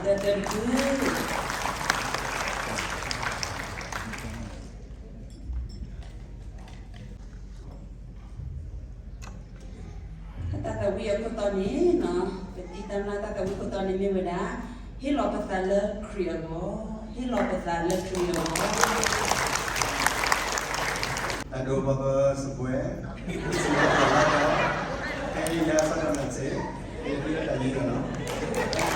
တၢ်တဖု တၢ်သးဝံၣ်အခိၣ်တီန့ၣ်, ပတံၤတၢ်မၤတၢ်သးဝံၣ်ခိၣ်တီန့ၣ်မ့ၢ်ဝဲဒၣ်, ဟ့ၣ်လီၤပသးလၢခရံာ်အဂီၢ်, ဟ့ၣ်လီၤပသးလၢခရံာ်အဂီၢ်. တၢ်ဒိပှၤပစပွဲ, စံးလီၤပသးလၢ, ဟဲယါစၢ်တၢ်မၤစ့, ယဒုးတၢ်ယံၤလီၤနီၤ. ပှၤ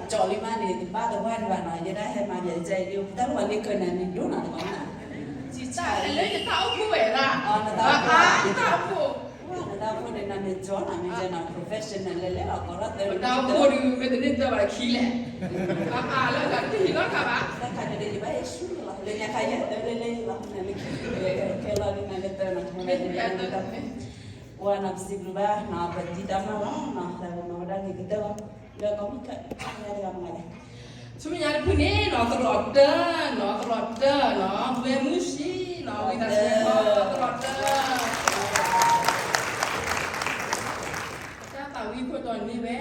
ကၠီလံမးန့ၣ် တဘၣ်တဝၢ်ဒံးဘၣ်နီၤ, ယဲဒၣ်ဟဲမၤယဲကဲအံၤ တၢ်လီၤဝဲလ့ကၢနၤန့ၣ် ဒိၣ်နၤတဘၣ်နၤ, လၢယတၢ်အိၣ်ဖှိၣ်ဝဲဒၣ်, နတၢ်အိၣ်ဖှိၣ်, နတၢ်အိၣ်ဖှိၣ်န့ၣ် နမ့ၢ်ကၠီနၤ မ့ၢ်ကဲနီၤ professional လဲၣ်လဲၣ်လီၤ ကီးထီၣ်သၢ, ပတၢ်အိၣ်ဖှိၣ်ဒုး မ့ၢ်တန့ၢ်တၢ်ဘၣ်ခံလဲၣ်, အါအါလၢတၢ်တဟံးလီၤခါဘၣ်, တၢ်ခါန့ၣ်ဒီးယဘၣ်ဟဲဆူလီၤ လၢညါခါယဲၢ်တၢ်လဲၣ်လဲၣ်လီၤ နမ့ၢ်ကဲလီၤဒ်နၤလၢတၢ်နီၤ, မ့ၢ်တၢ်တၢ် ပှၤနီၤ ပစံးဘျုးဘၣ်နီၤ ပတံၤတၢ်မၤလီၤနီၤ သးပမၤဝဲဒၣ်ဂ့ၤကတၢၢ်လီၤ, လၢကီၢ်မုၢ်ခၢၣ် ယၤတဂၤမၤလဲၣ်, ဆူမဲာ်ညါတဖုန့ၣ်နီၤ သရိာ်တၢၢ်နီၤ သရိာ်တၢၢ်နီၤ ဝဲမုၢ်ဆံနီၤ ဝံသးစူၤ သရိာ်တၢၢ်, တၢ်သးဝံၣ်ခိၣ်တီန့ၣ်ဝဲ,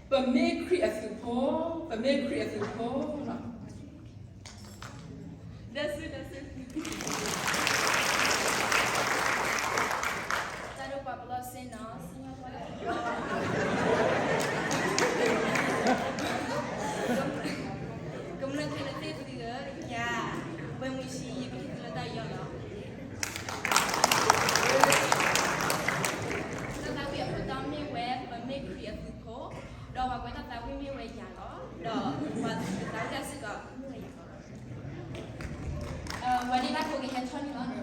ပမ့ၢ်ခရံာ်အသုးဖိ, ပမ့ၢ်ခရံာ်အသုးဖိနီၤ ဒၢစု ဒၢစု တၢ်ဒိပှၤပလီၢ်စ့နီၤ စံၣ်ညီၣ်ကွီၢ်လၢ ကမျၢၢ်ခဲလၢာ်သ့ၣ်သုဧၢ, ယၤ ဝဲမုၢ်ဆံ ယကဟ့ၣ်သုလၢတၢ်ယီၤလီၤ. တၢ်သးဝံၣ်အခိၣ်တီမ့ၢ်ဝဲ ပမ့ၢ်ခရံာ်အသုးဖိ, ဒီးပှၤကွဲးတၢ်သးဝံၣ်မ့ၢ်ဝဲယၤလီၤ. ဒီးပှၤသးဝံၣ်တၢ်စ့ၢ်ကီးမ့ၢ်ဝဲယၤလီၤ. ပှၤန့ၢ်တၢ်ဖိကဟဲထီၣ်န့ၣ်လီၤ.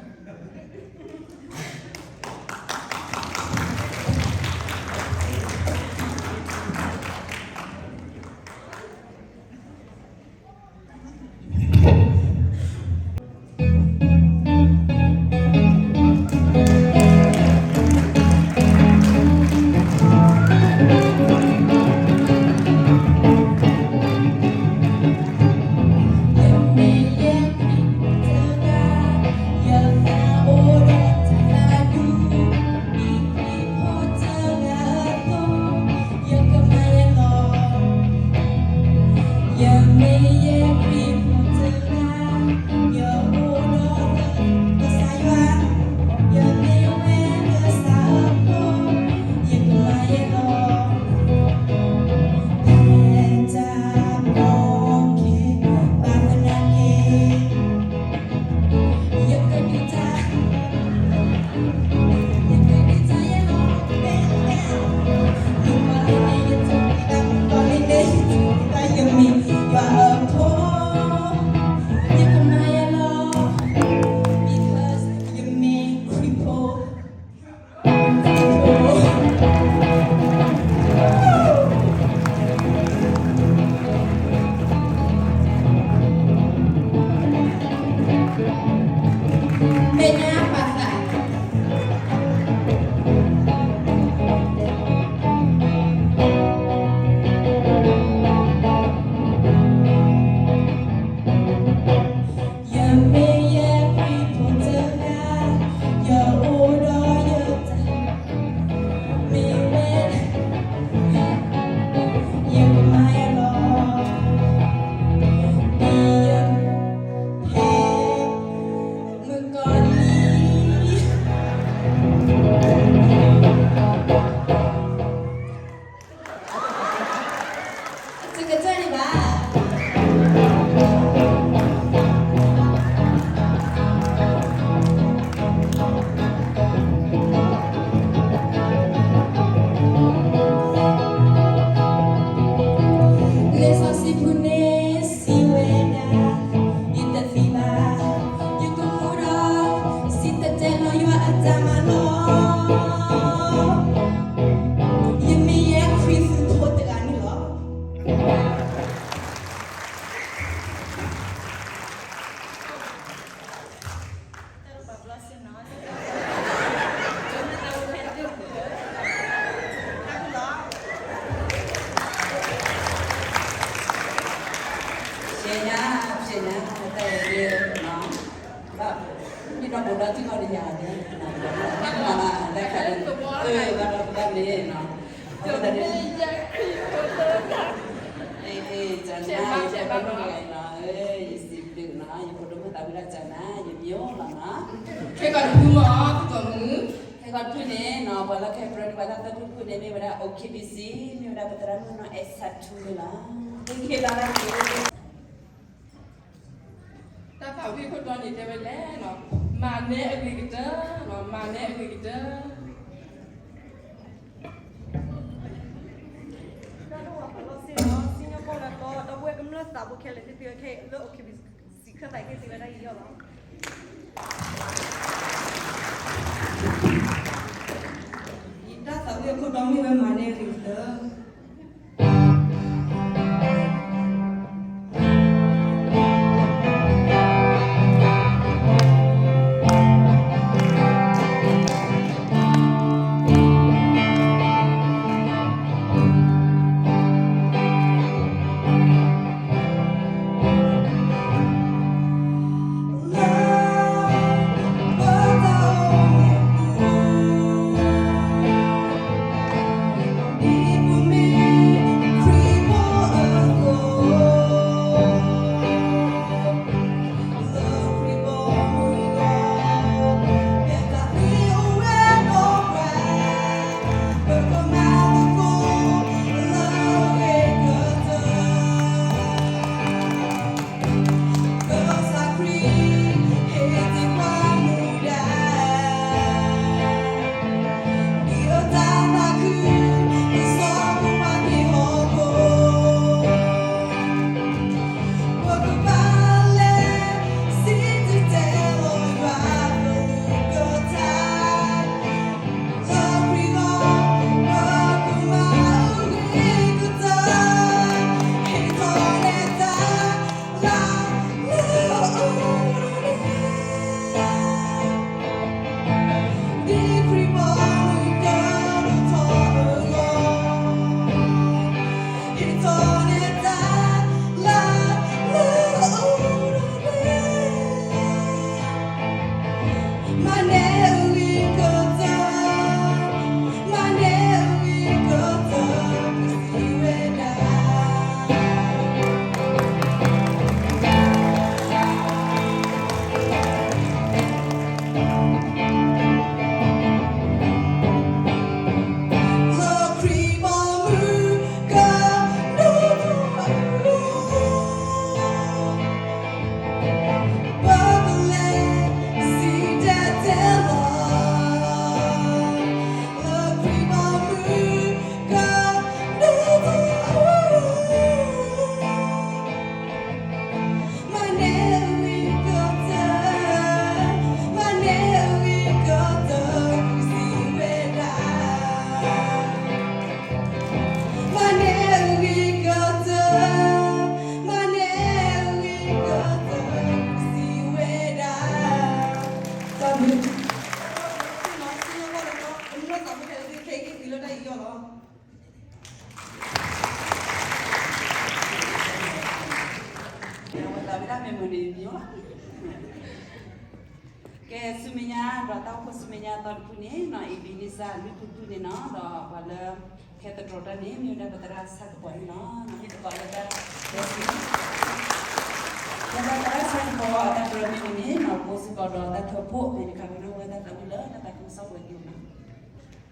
မ့ၢ်ယခရံာ်ဖိတဂၤ, ယအိၣ်ဒီးကစၢ်ယွၤ, ယမ့ၢ်ဝဲကစၢ်အဖိ, ယကမၤယဲလီၤ. ယတၢ်ကီခဲ, ဘၣ်သနာ်က့ ယကဒုးတၢ် ယကဒုးတၢ်ယဲလီၤ, မ့ၢ် မုၣ်ကီၤလံၤန့ၣ် ယထံၣ်တၢ်, မုၣ်ကီၤလံၤန့ၣ် ယထံၣ်တၢ်, ယမ့ၢ်ယွၤအဖိ, ယကမၤယဲလီၤ, because ယမ့ၢ်ခရံာ်ဖိ. မဲာ်ညါပာ်သး ယမ့ၢ်ယခရံာ်ဖိတဂၤ, ယအိၣ်ဒီးယတၢ်, မ့ၢ်ဝဲ ယကမၤယဲလီၤ, ဒ်ယ ဖဲ မုၣ်ကီၤလံၤ တကတၢၢ်န့ၣ်ဘၣ်. လံာ်စီဆှံပူၤန့ၣ် စံးဝဲဒၣ်, ယတသံဘၣ်, ယကမူဒီး စံၣ်တဲၤတဲလီၤယွၤအတၢ်မၤလီၤ. ယမ့ၢ်ယဲခရံာ်ဖိတဂၤန့ၣ်လီၤ. ဆဲညါ, ဆဲညါ, တၢ်အဲၣ်ဒိးနီၤ, ဘၣ်, မ့ၢ်ဒီးဘိးဒီးထံၣ်ကီးတယၤန့ၣ်, မ့ၢ်မၤလၢတၢ်ခါန့ၣ်, အၢ ဘၣ်ဒီးဘၣ်မ့ၢ်နီၤ, အဃိသတးန့ၣ် အ့ အ့ တၢ်နါ ယဖိဒိၣ်မုၣ်နီၤ, ယစံးဘျုးနီၤ, ယဖိဒိၣ်မုၣ်သးဝံၣ်ဒၣ်တၢ်နါ ယမံၤအိၣ်လီၤနီၤ, ခဲကီးတဖုမ့ၢ်အီၤ သုကီၢ်မုၣ်, ခဲကီးတဖုန့ၣ်နီၤ ပှၤလၢခဲပြၢန့ၣ် ပှၤလၢသၢဖုတဖုန့ၣ် မ့ၢ်ဝဲဒၣ် အိၣ်ခ့ဘံၣ်စံ မ့ၢ်ဝဲဒၣ်ပသရၣ်မုၣ်နီၤ အဲၣ်ဆၣ်ထူန့ၣ်လီၤ, တၢ်သးဝံၣ်ခိၣ်တီန့ၣ်တဲဝဲလဲၣ်နီၤ, မၤနဲအဂ့ၤကတၢၢ်, မၤနဲအဂ့ၤကတၢၢ်. တၢ်ဒိၣ်ဝဲပှၤလီၢ်စ့ၢ်နီၤ, စံၣ်ညီၣ်ကွီၢ်လၢကီၢ် ဒီပုၢ်ဝဲၢ်ကမျၢၢ်သးဘိခဲလၢာ်သ့ၣ်သုခဲအံၤလၢအိၣ်ခ့ဘံၣ်စံ ခၢၣ်သးက့ၤသ့ဝဲဒၣ်ယံာ်ယီၣ်လီၤ. ယတၢ်သးဝံၣ်အခိၣ်တီမ့ၢ်ဝဲမၤနဲအဂ့ၤကတၢၢ်. လၢတၢ်ယူးယီၣ်လီၤ. ဝဲသးဝံၣ်တၢ်မ့ၢ်မုာ်န့ၣ်မ့ၢ်လီၤ. ကဲ ဆူမဲာ်ညါ ဒီးတၢ်အိၣ်ဖှိၣ်ဆူမဲာ်ညါအသီတဖုန့ၣ်နီၤ အ့ဘ့နံစၢ် လွံၢ်ဖုဖုန့ၣ်နီၤ ဒီးပှၤလၢ ဟဲသတြီၤတၢ်န့ၣ် မ့ၢ်ဝဲဒၣ်ပသရၣ်ဆၣ်ကပီၤန့ၣ်လီၤ. ဟံၣ်သကိးလၢတၢ်ဒဲးစံ လၢပသရၣ်ဆၣ်ကပီၤအတၢ်တြီမ့ၢ်ဝဲန့ၣ်နီၤ ကိးစ့ၢ်ကီးဒီးတၢ်ထၢဖှိၣ် မ့ၢ်တခါကနၣ်ဝဲတၢ်သးဝံၣ်လၢတၢ်သးခုကစီၣ်ဝဲၤကျိၤနီၤ.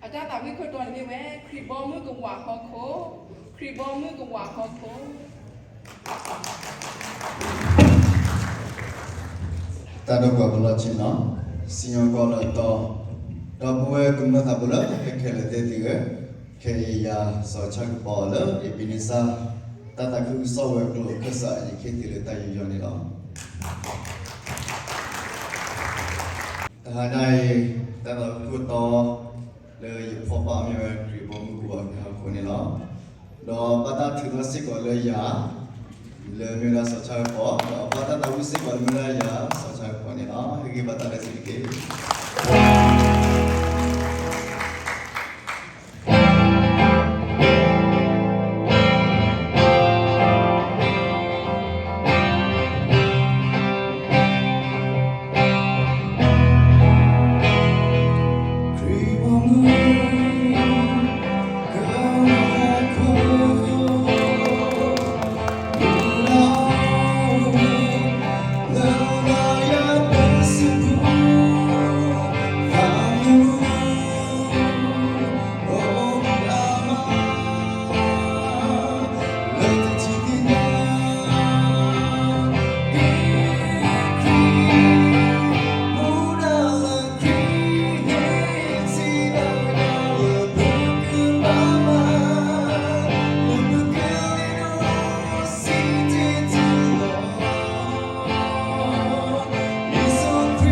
အတၢ်သးဝံၣ်ခိၣ်တီန့ၣ်မ့ၢ်ဝဲ ခရံာ်ဘီမုၢ်ကဝးဟီၣ်ခိၣ်, ခရံာ်ဘီမုၢ်ကဝးဟီၣ်ခိၣ်. တၢ်ဒိၣ်ပှၤပလီၢ်ဆ့ၣ်နီၤ, စံၣ်ညီၣ်ကွီၢ်လၢတီ, ဒီပုၢ်ဝဲၢ်ကမျၢၢ်သးဘိလၢဟဲခဲလၢာ်သ့ၣ်သုဧၢ, ခဲအံၤယၤစီၤဆၣ်ကပီၤလၢ အ့ဘ့နံစၢ် တၢ်သးခုကစီၣ်ဝဲၤကျိၤအခၢၣ်စး ယကဟ့ၣ်သုလၢတၢ်ယူးယီၣ်န့ၣ်လီၤ. တဟါညါအံၤ တၢ်သးဝံၣ်ခိၣ်တီ လၢယဖီၣ်ဘၣ်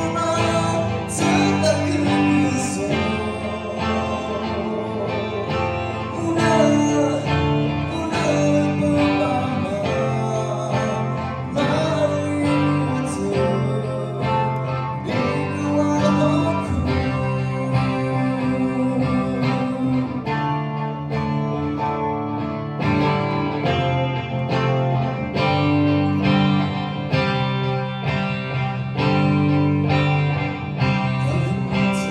မ့ၢ်ဝဲ ခရံာ်ဘီမုၢ်ကဝးဟီၣ်ခိၣ်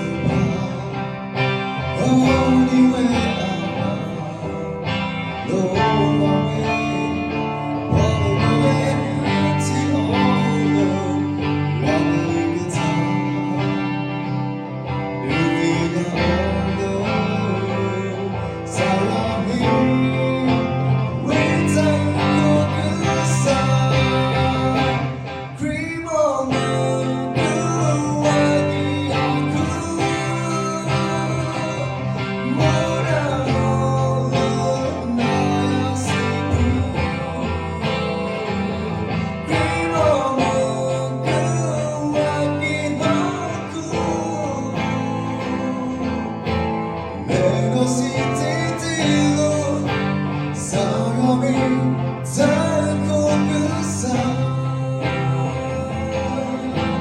န့ၣ်လီၤ. ဒီးဘၣ်တၢ်ထုးထီၣ်စ့ၢ်ကီးလၢယၤ လၢမ့ၢ်ဝဲဒၣ်စီၤဆၣ်ကပီၤ, ဒီးဘၣ်တၢ်သးဝံၣ်စ့ၢ်ကီးလၢမ့ၢ်ဝဲဒၣ်ယၤစီၤဆၣ်ကပီၤန့ၣ်လီၤ. ဟ့ၣ်ဂံၢ်ဘါတၢ်လၢသုတက့ၢ်. တၢ်ဒိၣ်ပှၤပလ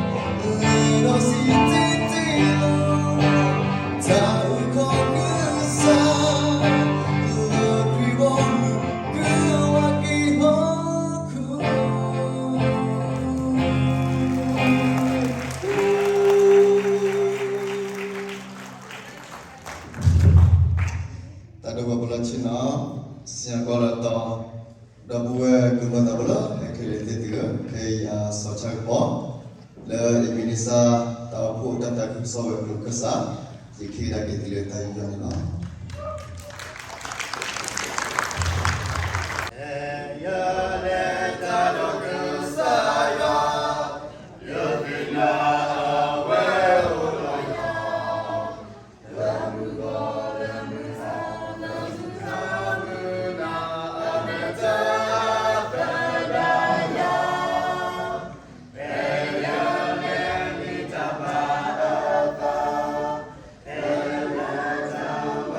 ီၢ်ဆ့ၣ်နီၤ, စံၣ်ညီၣ်ကွီၢ်လၢတီ, ဒီပုၢ်ဝဲၢ်ကမျၢၢ်သးဘိလၢဟဲခဲလၢာ်သ့ၣ်သုဧၢ, ခဲအံၤယၤစီၤဆၣ်ကပီၤ လၢအ့ဘ့နံစၢ် တၢ်အိၣ်ဖှိၣ်တၢ်သးခုကစီၣ်ဝဲၤကျိၤအခၢၣ်စး ယကဟ့ၣ်ကဒါက့ၤသုလၢတၢ်ယူးယီၣ်န့ၣ်လီၤ.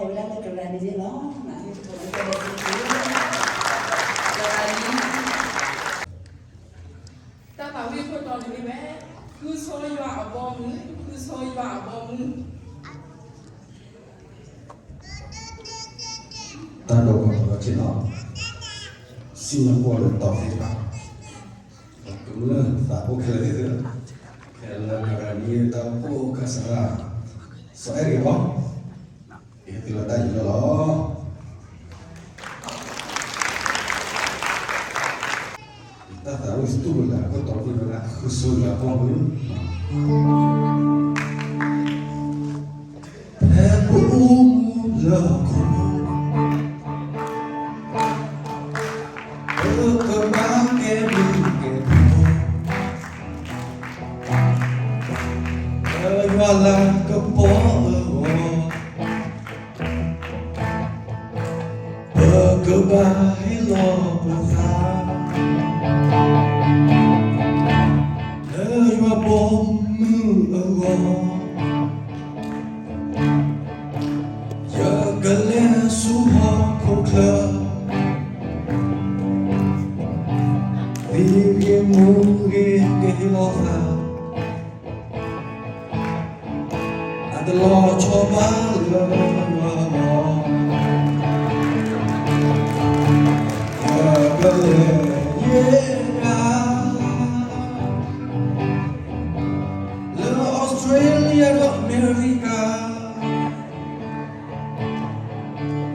ဝဲဒၣ်လၢကရၤန့ၣ်န့ၣ်လီၤ. တၢ်သးဝံၣ်ခိၣ်တီန့ၣ်မ့ၢ်ဝဲ, ဃုဆိယွၤအဘီအမုၢ်, ဃုဆိယွၤအဘီအမုၢ်. တၢ်ဒိးကီၢ်ပလီၢ်ထံလီၤ, စံၣ်ညီၣ်ကွီၢ်လၢတီၤသ့ၣ်တဖၣ်, ကမျၢၢ်သးအိၣ်ခဲလၢာ်သ့ၣ်သ့ၣ်, ခဲလၢာ်ကရၤန့ၣ်တၢ်အိၣ်ဖှိၣ်ကစၢ်ဒၣ်, စီၤအဲၣ်ဂ့ၤဘီ, ယဟဲတုၤလီၤတၢ်ယံၤလီၤလီၤ. တၢ်သးဝံၣ်စတူၢ်ဝဲဒၣ်ခိၣ်တီန့ၣ်ဝဲဒၣ် ဃုဆိယွၤအဘီအမုၢ်, ဖဲပအိၣ်မူလၢဟီၣ်ခိၣ်, ပကဘၣ်ကဲဘျုးကဲဖှိၣ် လၢယွၤလၤကပီၤအဂီၢ်, ပကဘၣ်ဟ့ၣ်လီၤပသး လၢယွၤဘီမုၢ်အဂီၢ်, ယကလဲၤဆူဟီၣ်ခိၣ်ချၢ, သံဂ့ၤမူဂ့ၤကဟ့ၣ်လီၤသး, အတလီၤဆီဘၣ်လၢယွၤလီၤ, ယကလဲၤယဲၢ်ဂၤ လၢ Australia ဒီး America,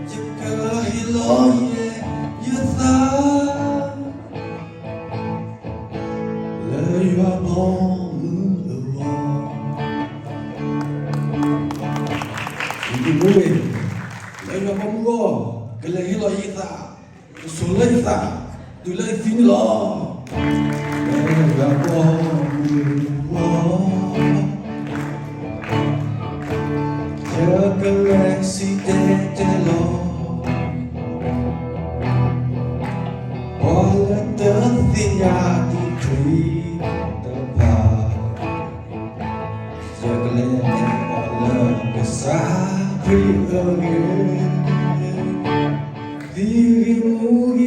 ယကဟ့ၣ်လီၤယဲၢ်ယသး လၢယွၤဘီမုၢ်အဂီၢ်, ယကမူဝဲ လၢယွၤဘီမုၢ်အဂီၢ်, ကလဲၤဟ့ၣ်လီၤယသး, ကဆိးလၢယသး, တုၤလၢယသံန့ၣ်လီၤ. လၢယွၤဘီမုၢ်အဂီၢ်, ယကလဲၤစံၣ်တဲၤတဲလီၤ ပှၤလၢတသ့ၣ်ညါဒံးခရံာ်တဖၣ်, ယကလဲၤအဲၣ်အီၤလၢကစၢ်ခရံာ်အဂ့ၢ်, သံဂ့ၤမူဂ့ၤ ယ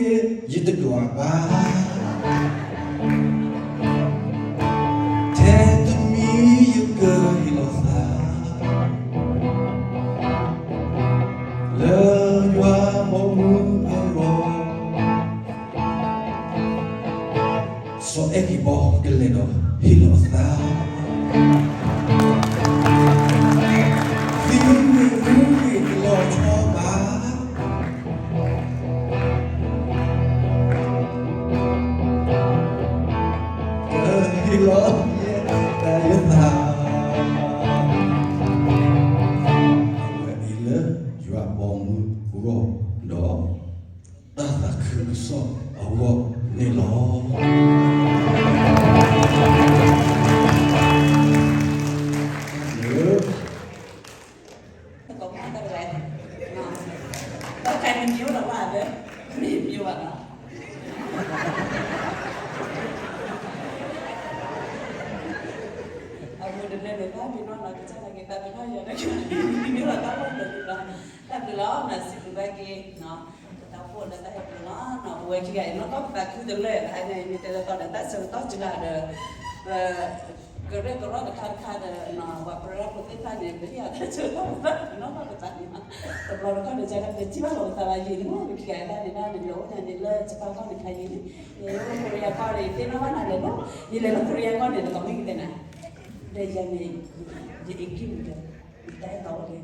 တဒွးဘၣ်, ထဲတမံၤယကဟ့ၣ်လီၤသး လၢယွၤဘီမုၢ်အဂီၢ်, စီၤအဲၣ်ဂ့ၤဘီကလဲၤဒီးဟ့ၣ်လီၤအသး, သံဂ့ၤမူဂ့ၤတလီၤဆီဘၣ်, ကဟ့ၣ်လီၤယဲၢ်တၢ်ယသး, အဝဲအံၤလၢယွၤဘီမုၢ်အဂီၢ်ဒီး တၢ်သးခုကစီၣ်အဂီၢ်န့ၣ်လီၤ. တကိးမးတၢ်တဂၤ, တၢ်တခါန့ၣ်မ့ၢ်အိၣ်ဒီးဘၣ်လၢ မ့ၢ်မ့ၢ်ဘၣ်နီၤ, အမိၢ်တလဲၤလၢၤဘၣ်မ့ၢ်နီၤနီၤ ကစၢ်သးက့ၤသးပ့ၤနီၣ်ယၤဒီး မ့ၢ်အိၣ်ဒီးတၢ်လီၢ်တလီၢ်နီၤ, တၢ်ဘျုးလီၤနီၤ စံးဘျုးဘၣ်က့ၤနီၤ ပတၢ်အိၣ်ဖှိၣ်လၢတၢ်ဟဲပူၤလီၤနီၤ ပဝဲခံဂၤအံၤနီၢ်ကီၢ်ပသးခုတလၢာ် တဟါညါအံၤမ့ၢ်တဲလၢကီၢ်ဒီးတၢ်ဆၢကတီၢ်စှၤဒီး ပ ကရၢကရိတခါတခါဒီး ပှၤပရၢဖိသ့ၣ်တဖၣ်န့ၣ် ပဟ့ၣ်အီၤတၢ်ဆၢကတီၢ်ပသးန့ၣ်နီၤ တဘျီတခီၣ်န့ၣ် ကစၢ်ဒၣ်ပထံၣ်ဘၣ်လီၤပသးဘၣ်ယံာ်န့ၣ် ပခံဂၤအံၤတၢ်န့ၣ်ဒၣ်န့ၣ် လဲၤအိၣ်ညါန့ၣ်လၢကပၢ်ကီၢ်န့ၣ်ခါယံာ်န့ၣ် ယလဲၤလၢခိရံယါကီၢ်န့ၣ် သ့ၣ်နီၣ်ဘၣ်နၤလဲၤလီၤ ယလဲၤလၢခိရံယါကီၢ်န့ၣ် တကိးမ့ၢ်ကတဲနၤ ဒီးယၤန့ၣ် ယအ့ၣ်ကံၢ်မုၢ်ဒီး ယတၢ်အဲၣ်တီအိၣ်လံ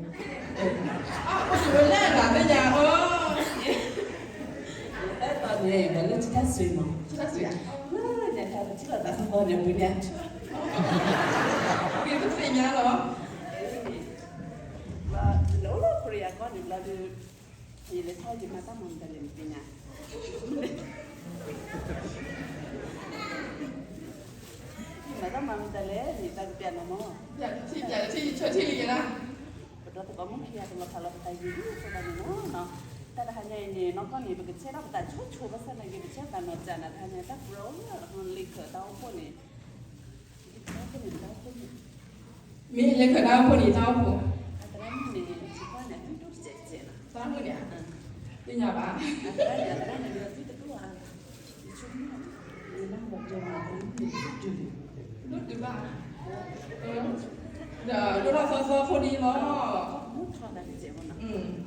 အိၣ်လၢလၢ်သ့ၣ်ညါအီၤ ယတၢ်အဲၣ်တီန့ၣ် ပှၤလၢထံတၢ်ဆွံမး ထံတၢ်ဆွံ လၢညါတၢ်ပထံၣ်လိာ်သးသဘီန့ၣ် ပူၤညါ က့ၤပသ့ၣ်ညါလီၤ လၢအိၣ်လၢခိရံယါကီၢ်န့ၣ်ဘျီဒီး ယလဲၤထီၣ်ယမၤတၢ်မၤမတၤလဲၣ်န့ၣ်သ့ၣ်ညါ ယမၤတၢ်မၤမတၤလဲၣ်န့ၣ် တၢ်ကပျၢ်လီၤမး ပဒီသကိးမုၣ်ခံဂၤတလီၤဖးလီၤပသးယံာ်လံ အဃိသတးန့ၣ်လီၤ တၢ်တဟါညါအံၤန့ၣ် နီၢ်ကီၢ်န့ၣ် ပကဆဲးထီၣ်ပသးဆိဆိဘၣ်ဆၣ်သနာ်က့ ပဆဲးသးနီၢ်ကၢ်နၤတဟါညါ တၢ်ပရၢအိၣ်လၢအဃိလ့ခၢၣ်တၢ်အိၣ်ဖှိၣ်န့ၣ် တၢ်အိၣ်ဖှိၣ်န့ၣ် တၢ်အိၣ်ဖှိၣ်န့ၣ် မ့ၢ်လ့ခၢၣ်တၢ်အိၣ်ဖှိၣ်န့ၣ် တၢ်အိၣ်ဖှိၣ် အသရၣ်မုၣ်န့ၣ် ထံကီၢ်န့ၣ် အဒူၣ်ဒိၣ်တစဲးတစဲး သ့ၣ်ညါဘၣ်, ဒိၣ်ဒိၣ်ဘၣ်, ဒိၣ်ထီၣ်သီသီဖိဒံးလီၤ,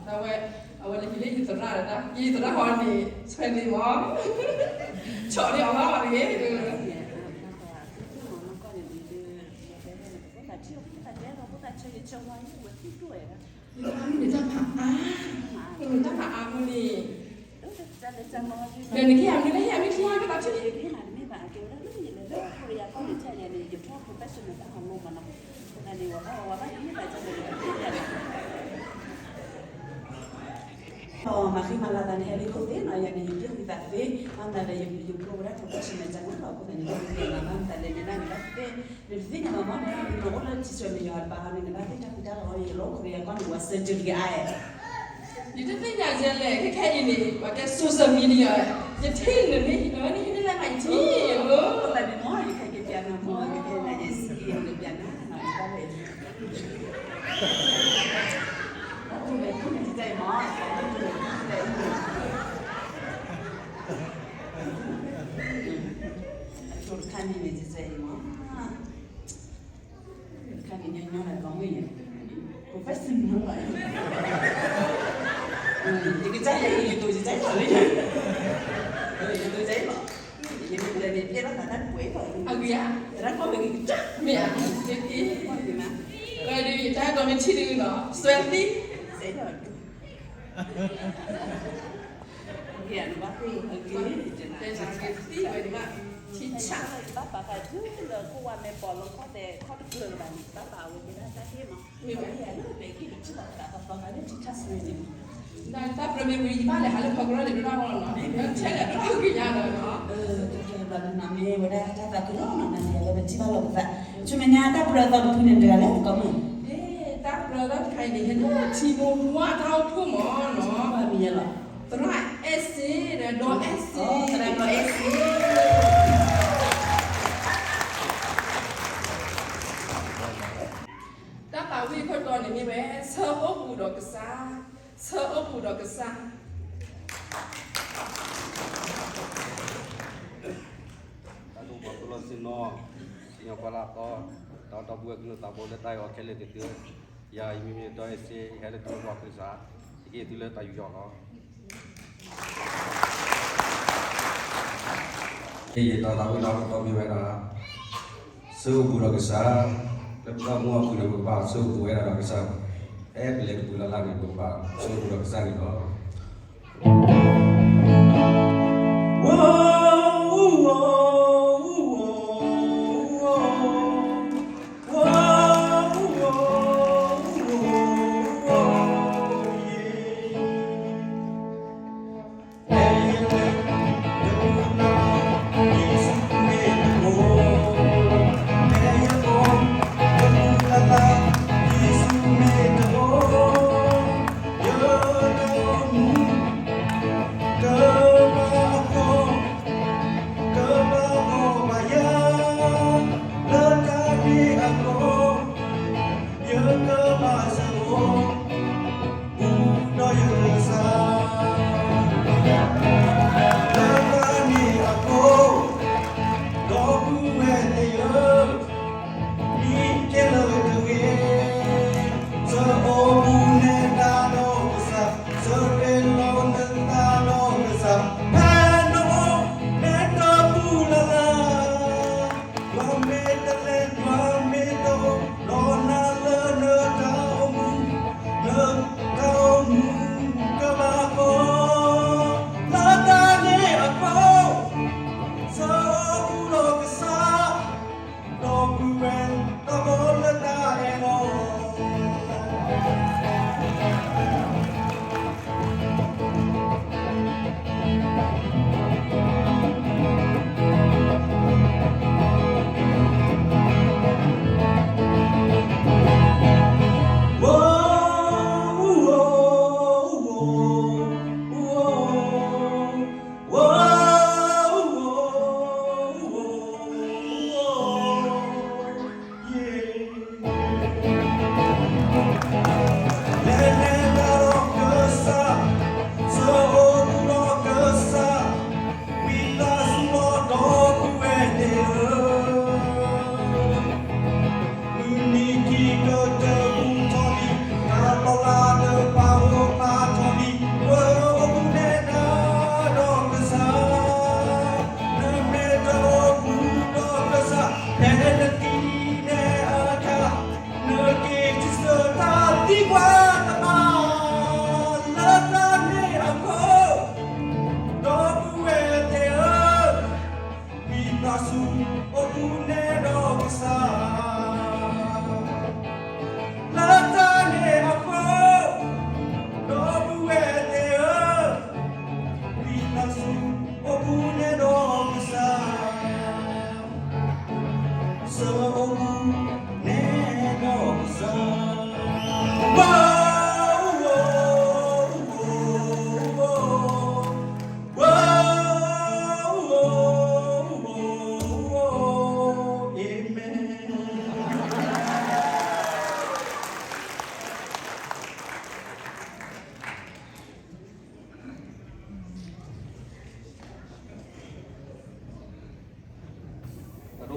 အဝဲ, အဝဲန့ၣ်ဟံးလၢယသရၣ်တၢ်, ယသရၣ်ဟီန့ၣ် ဆွဲလ့မီၤ, ဆီၣ်န့ၢ်အီၤလီၤတဂ့ၤ, တၢ်မၤအါမူန့ၣ်, ဒီးနကဟ့ၣ်အမံၤလၢဟ့ၣ်အမံၤထံကသးထံ, မၤဃံမၤလၤသးန့ၣ် ဟဲလၢခိၣ်သ့နီၤ, ယၤန့ၣ် ယပျဲဝံသးသ့, မၤသးဒီးယပျဲဝဲဒၣ် professional တၢ်မၤလီၤ, အဃိသတးန့ၣ် ယပျဲဝံသးသ့, နတသ့ၣ်ညါဘၣ်မ့ၢ်, နအိၣ်လၢထံဆွဲမယီၤတပၤန့ၣ် နဘၣ်သ့ၣ်တၢ်ဖံးတၢ်လီၤအီၤ ယလီၤခိၣ်ဒီးယၤကီၢ်န့ၣ် ဝဲ surgery အါအဲ ယတသ့ၣ်ညါယဲလဲၣ်, ခဲခဲအံၤန့ၣ် ပှၤတဲ social media, ယထံၣ်နမ့ၢ်, နမ့ၢ်ဟံးန့ၢ်လၢမၤယထံၣ်, အိၣ်သးဒ်မ့ၢ် ယခဲက့ၤပျးနၤမ့ၢ်, ယခဲနၤယဲစံး ယကပျးနၤ, တူၢ်မဲာ်တူၢ်မဲာ်တၢ်အံၤမ့ၢ်, တူၢ်တခါန့ၣ်န့ၣ် တၢ်အံၤမ့ၢ် တခါန့ၣ် ညီညီလၢကီၢ်မုၢ်ယဲ, professional လီၤ, ယကစၢ်ယဲ ယတိၤယကစၢ်ယဲလီၤ, ယတိၤယကစၢ်ယဲလီၤ, ယမ့ၢ်ပျဲန့ၣ် ပျဲလီၤသးတၢ်တပှဲၤလီၤ, အဂ့ၤဧါ, သရၣ်ကွၢ်ဝဲကစၢ်, မ့ၢ်ဧါ, ဝဲဒၣ်ယတၢ်ကီမ့ၢ်ထံၣ်တဂ့ၤနီၤ စွဲသံ, ကဲနဘၣ်သ့ၣ်, ကဲနဘၣ်သ့ၣ်ဝဲဒၣ်, ထံဆၣ်, ဘၣ်ပာ်ဃာ်ဒုလၢခိၣ်ဝါမဲာ်ဘီးလီခီၣ်သဲးခီၣ်တကျၢၤလၢၤဘၣ်န့ၣ် ဘၣ်ပာ်ဝဲဒၣ်တၢ်ဟ့ၣ်မး, မ့ၢ်ဝဲဒၣ်လၢပကထံၣ်ဘၣ်သးသီသီခါလၢထံဆၣ်စွဲန့ၣ်, တၢ်ပြၢမ့ၢ်ဝံၤယဘၣ်လဲၤဟးလၢဖီကရၢန့ၣ် ဒိၣ်တၢ်ဂီၢ်လီၤနီၤ, ဆဲးလဲၤဒိၣ်တၢ်ဂ့ၤညါလီၤနီၤ, ကဲဘျီဒုးနီၤ မ့ၢ်ဝဲဒၣ်တၢ်သးခုလီၤနီၤ နၤန့ၣ် လၢပထံၣ်ဘၣ်လီၤပသး, ဆူမဲာ်ညါတၢ်ပြၢအသီတဖုန့ၣ် တဂၤလဲၣ်ကီမုၢ်, တၢ်ပြၢလၢတခါအံၤန့ၣ် ဟဲလၢထံမိၢ်ဝါတၢ်အိၣ်ဖှိၣ်မးနီၤ, မ့ၢ်ယဲလီၤ, သရၣ်အဲၣ်စ့ဒီး ဒီးအဲၣ်စ့, သရၣ်ဒီးအဲၣ်စ့ တၢ်သးဝံၣ်အခိၣ်တီန့ၣ်မ့ၢ်ဝဲ ဆၢအိၣ်ပူၤဒီးကစၢ်, ဆၢအိၣ်ပူၤဒီးကစၢ်, တၢ်ဒိၣ်ပှၤဖုလီၤစ့ၢ်နီၤ, စံၣ်ညီၣ်ပှၤလၢအသီ, တၢ်ဒီပုၢ်ဝဲၢ်ကလုာ်သးဘိလၢတၢ်အံၤအီၤခဲလၢာ် က့ၤသု, ယၤအံၤမ့မ့ၢ်ဒီးအဲၣ်စ့ ယဟဲလၢထံမိၢ်ဝါကစၢ်, ယကဟ့ၣ်သုလၢတၢ်ယူးယီၣ်လီၤ. ယတၢ်သးဝံၣ်လၢအခိၣ်တီမ့ၢ်ဝဲဒၣ် ဆၢအိၣ်ပူၤဒီးကစၢ်, လၢပတၢ်အိၣ်မူအပူၤန့ၣ် ပကဘၣ်ဆၢအိၣ်ပူၤဝဲဒၣ်ဒီးကစၢ်, ဖဲပလဲၤတပူၤလၢ်လၢ်န့ၣ် ပကဘၣ်ဆၢအိၣ်ပူၤဒီးကစၢ်န့ၣ်လီၤ.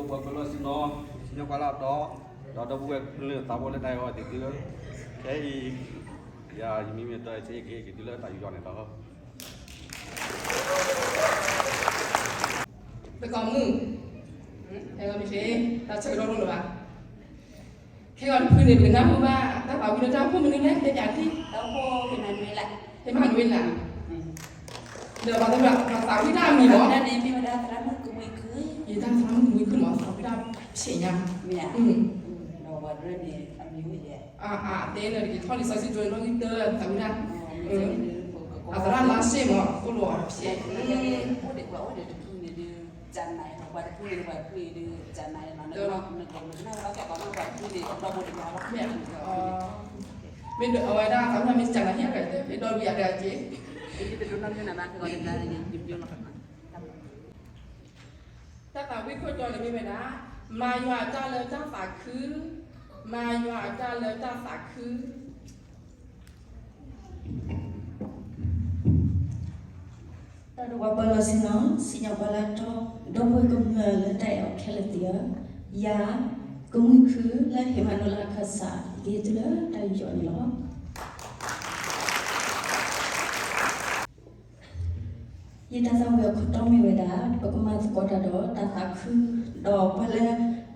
ပှၤကလီၤဆ့ၣ်နီၤ စံၣ်ညီၣ်ကွၢ်လၢအတီ ဒီးဒီပုၢ်ဝဲၢ်လၢသးဘိလၢတၢ်အဲၣ်အီၤသ့ၣ်သုဧၢ, ခဲအံၤ ယၤယမံၤမ့ၢ်တီဆၢက့ၤက့ၤသုလၢတၢ်ယူးယီၣ်န့ၣ်လီၤ. တကီၢ်မုၣ်, ဟဲဂီၤမ့ၢ်ဆ့, တၢ်ဆၢကတီၢ်လိၣ်လၢၤဘၣ်. ခဲဂီၤတဖုန့ၣ် ပကနၢ်ဟူဘၣ် တၢ်သးဝံၣ်လၢတၢ်အိၣ်ဖှိၣ်မနုၤလဲၣ် တဲပၠးတံၢ်, တၢ်အိၣ်ဖှိၣ် ဟ့ၣ်မၤနွံလး, ဟ့ၣ်မၤနွံလး, ဒီးပှၤသးဝံၣ်တၢ်အမံၤလီၤ, တၢ်န့ၣ်မ့ၢ်ဝဲဒၣ်သရၣ်မုၣ်ကမှံခု, ယတၢ်သရၣ်မုၣ်ကမှံခုမး သးဝံၣ်တၢ်ဖျဲးညါ, မ့ၢ်ဧါ, ဒီးပှၤတရၢန့ၣ် အမံၤဝဲယဲၢ် အတဲလၢတက့ၤထီၣ်လံာ်စီဆှံကၠိန့ၣ် လီၢ်ဂံၢ်တၢ သးဝံၣ်တၢ်, အသရၣ်လါရှ့ၣ်မး သိၣ်လိအီၤတဖျဲး, အိၣ်ဒံးပှၤအိၣ်ဒံးတဖုန့ၣ်ဒုး ကနၤ, ပှၤတဖုန့ၣ် ပှၤတဖုန့ၣ်ဒုး ကနၤလီၤ, မ့ၢ်အဝဲဒၣ်သးဝံၣ်မ့ၢ်ကနၤဟ့ၣ်က့ၤ မ့ၢ်ဒီးဝံၤအတဂၤက့ၤ, တၢ်သးဝံၣ်ခိၣ်တီန့ၣ် မ့ၢ်ဝဲဒၣ် မၤယွၤအတၢ်လၢတၢ်သးခု, မၤယွၤအတၢ်လၢတၢ်သးခု. တၢ်ဒိၣ်ပှၤပၢၤလီၢ်ဆ့ၣ်နီၤ စံၣ်ညီၣ်ပှၤလၢအတီ, ဒီပုၢ်ဝဲၢ်ကမျၢၢ်လၢတၢ်အဲၣ်အီၤခဲလၢာ်သ့ၣ်ဧၢ, ယၤ ကမှံခု လၢဟ့ၣ်မၤနွံလးအခၢၣ်စး ယကဟ့ၣ်သုလၢတၢ်ယူးယီၣ်န့ၣ်လီၤ. ယတၢ်သးဝံၣ်အခိၣ်တီမ့ၢ်ဝဲဒၣ် ပကမၤသကိးတၢ်ဒီးတၢ်သးခု, ဒီးပှၤလၢ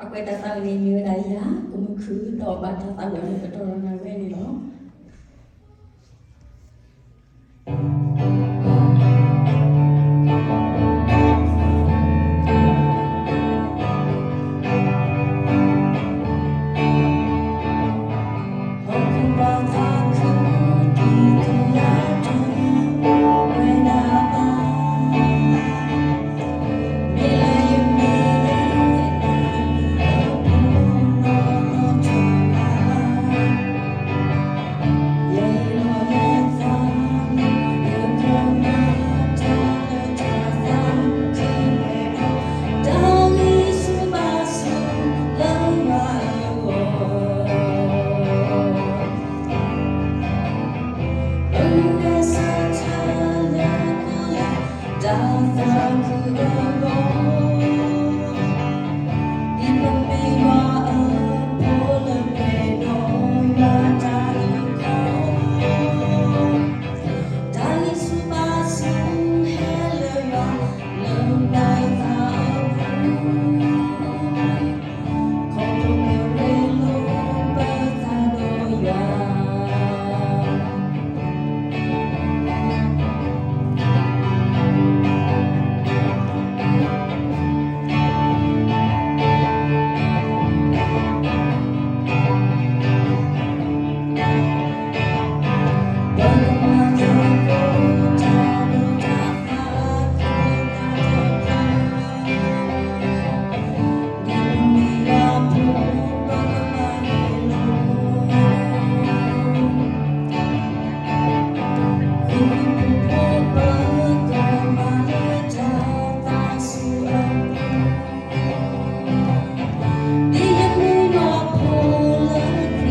အကွဲးတၢ်သးဝံၣ်န့ၣ်မ့ၢ်ဝဲဒၣ်ယၤ ကမှံခု ဒီးဘၣ်တၢ်သးဝံၣ်အီၤလၢပတီၢ်ဒီးနၢ်ဝဲန့ၣ်လီၤ. တၢ်ဒိၣ်ပှၤပၢၤလီၢ်ဆ့ၣ်နီၤ စံၣ်ည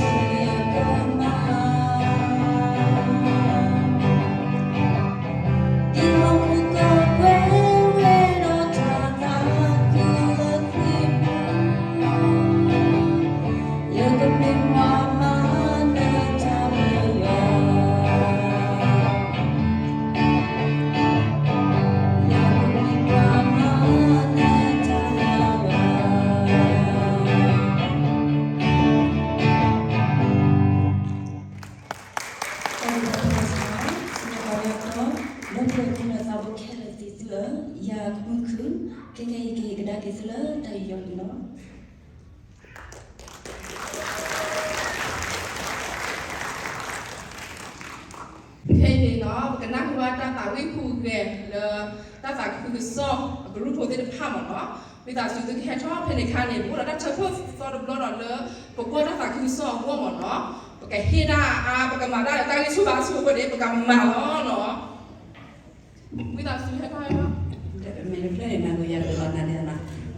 ီၣ်ပှၤလၢအတီ, ဒီပုၢ်ဝဲၢ်ကမျၢၢ်သးဘိခဲလၢာ်သ့ၣ်သုဧၢ, ယၤကမှံခု, ခဲကနံၣ်အံၤကဟ့ၣ်ကဒါက့ၤသုလၢတၢ်ယူးယီၣ်န့ၣ်လီၤ. ခဲအံၤန့ၣ်ဒီး ပကနၢ်ဟူဘၣ်တၢ်သးဝံၣ်ဟူးဂဲၤလၢ တၢ်သးခုကစီၣ်အကရူၢ်ဖိသ့ၣ်တဖၣ်မ့ၢ်နီၤ, ဝံသးစူၤသုကဟဲထီၣ်ဖဲန့ၣ်အခါန့ၣ် ပအိၣ်ဒီးတၢ်ဆၢဖှိၣ်သီတဘျီဒီးလၢ ပကွၢ်တၢ်သးခုကစီၣ်အဂီၢ်မ့ၢ်နီၤ, ပကဟ့ၣ်တၢ်အါ ပကမၤတၢ်လၢတၢ်ဂံၢ်ဆူၣ်ဘါဆူၣ်အဃိန့ၣ် ပကမၤလီၤနီၤ. ဝံသးစူၤဟဲထီၣ်ဟဲထီၣ်, မ့ၢ်တဖျၢၣ်န့ၣ် နၤကယၤကလီၤနၤဒဲးနီ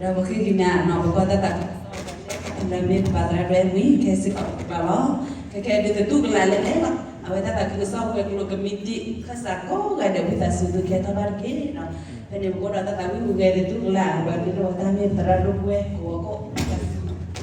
ၤ. ဒီးပဃ့ကညးနီၤ ပကွၢ်တၢ်သးခုကစီၣ် လၢမ့ၢ်ပပၢ်သရၣ်ဒွဲၣ်မုၢ် ခဲစ့ၢ်ကီးပပၢ်လီၤ. ခဲခဲဒုးသတူၢ်ကလာ်လဲၣ်လဲၣ်လီၤ. အဝဲတၢ်သးခုကစီၣ်ဝဲၤကျိၤကမံးတံာ် ခၢၣ်စးကိးဂၤဒဲး ဝံသးစူၤသုကဲထီၣ်ဘၣ်တက့ၢ်နီၤ. ဖဲန့ၣ်ပကအိၣ်ဒီးတၢ်သးဝံၣ်မုာ်ဂဲၤသတူၢ်ကလာ် အဝဲမ့ၢ်လၢပတၢ်မ့ၢ်ပသရၣ်ဒိၣ်ပဝဲၢ်ကိးဂၤကိး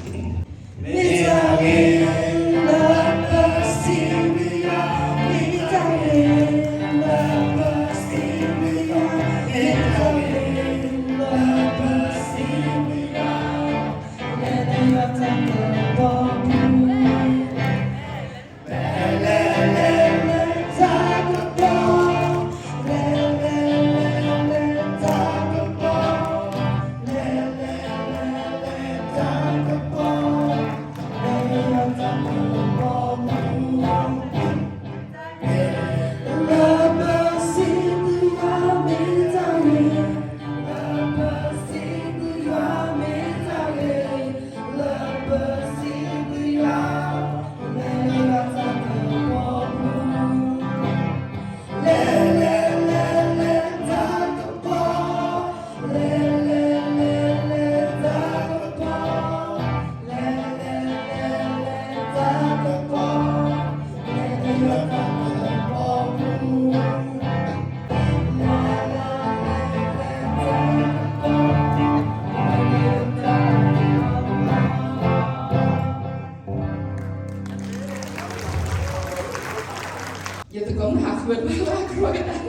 ယသကိးမုၣ်ဟးဃုဝဲတဘၣ်လၢ ကြၢးဝဲဒၣ်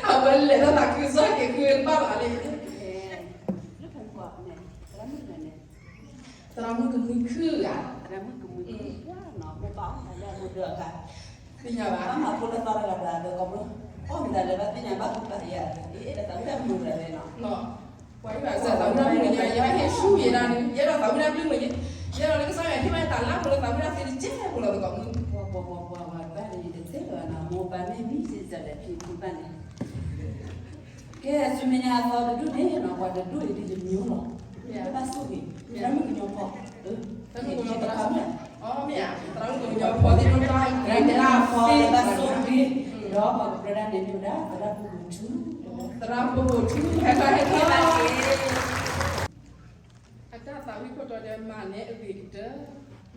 အဝဲလဲၤတၢ်သးခုကစီၣ်က့ၤဃုဝဲတဘၣ်လၢ်လၢ သရၣ်မုၣ်ကမုၢ်ခုၣ်ဧါ, သ့ၣ်ညါဘၣ်, ပှၤအံၤဘၣ်စဲးသးဝံၣ်တၢ်မုာ်တၢ်လဲၣ်နီၤ, ပှၤဟဲဆူၣ်ယဲဒၣ်န့ၣ် ယအဲၣ်ဒိးသးဝံၣ်တၢ်ဘျုးမုာ်ယဲ, ယအဲၣ်ဒိးလၢကစၢ်ယွၤဟ့ၣ်ဘၣ်ယတၢ်လၢ်ဖိလၢသးဝံၣ်တၢ်သ့တကဲဖိလီၤသကိးမုၣ်, ပှၤပှၤပှၤပှၤဘၣ်န့ၣ်ယတသ့လၢၤဘၣ်နီၤ, မိၢ်ပၢ်မ့ၢ်မံစ့ၢ်ကီးလဲၤဖံးဖုဘၣ်န့ၣ် ကဲ ဆူမဲာ်ညါအသီတဒူၣ်န့ၣ်နီၤ ပှၤတဒူၣ်အံၤဒ်တမံၤလီၤ, ဘၣ်ဆိၣ်ဂ့ၤ, သရၣ်မုၣ်ကညီဖီ, သရၣ်မုၣ်ကညီဖီ, သရၣ်မုၣ်ကညီဖီသ့ၣ်တဖၣ် သရၣ်မုၣ်ကညီဖီလၢဘၣ်ဆိၣ်ဂ့ၤ, ဒီးပှၤကပြၢဒၣ်န့ၣ်မ့ၢ်ဝဲဒၣ် သရၣ်ဖိပိာ်ထူ, သရၣ်ဖိပိာ်ထူ ဟဲထီၣ်ဟဲထီၣ် အတၢ်သးဝံၣ်ခိၣ်တီဒီး မၤနဲအဂ့ၤကတၢၢ်,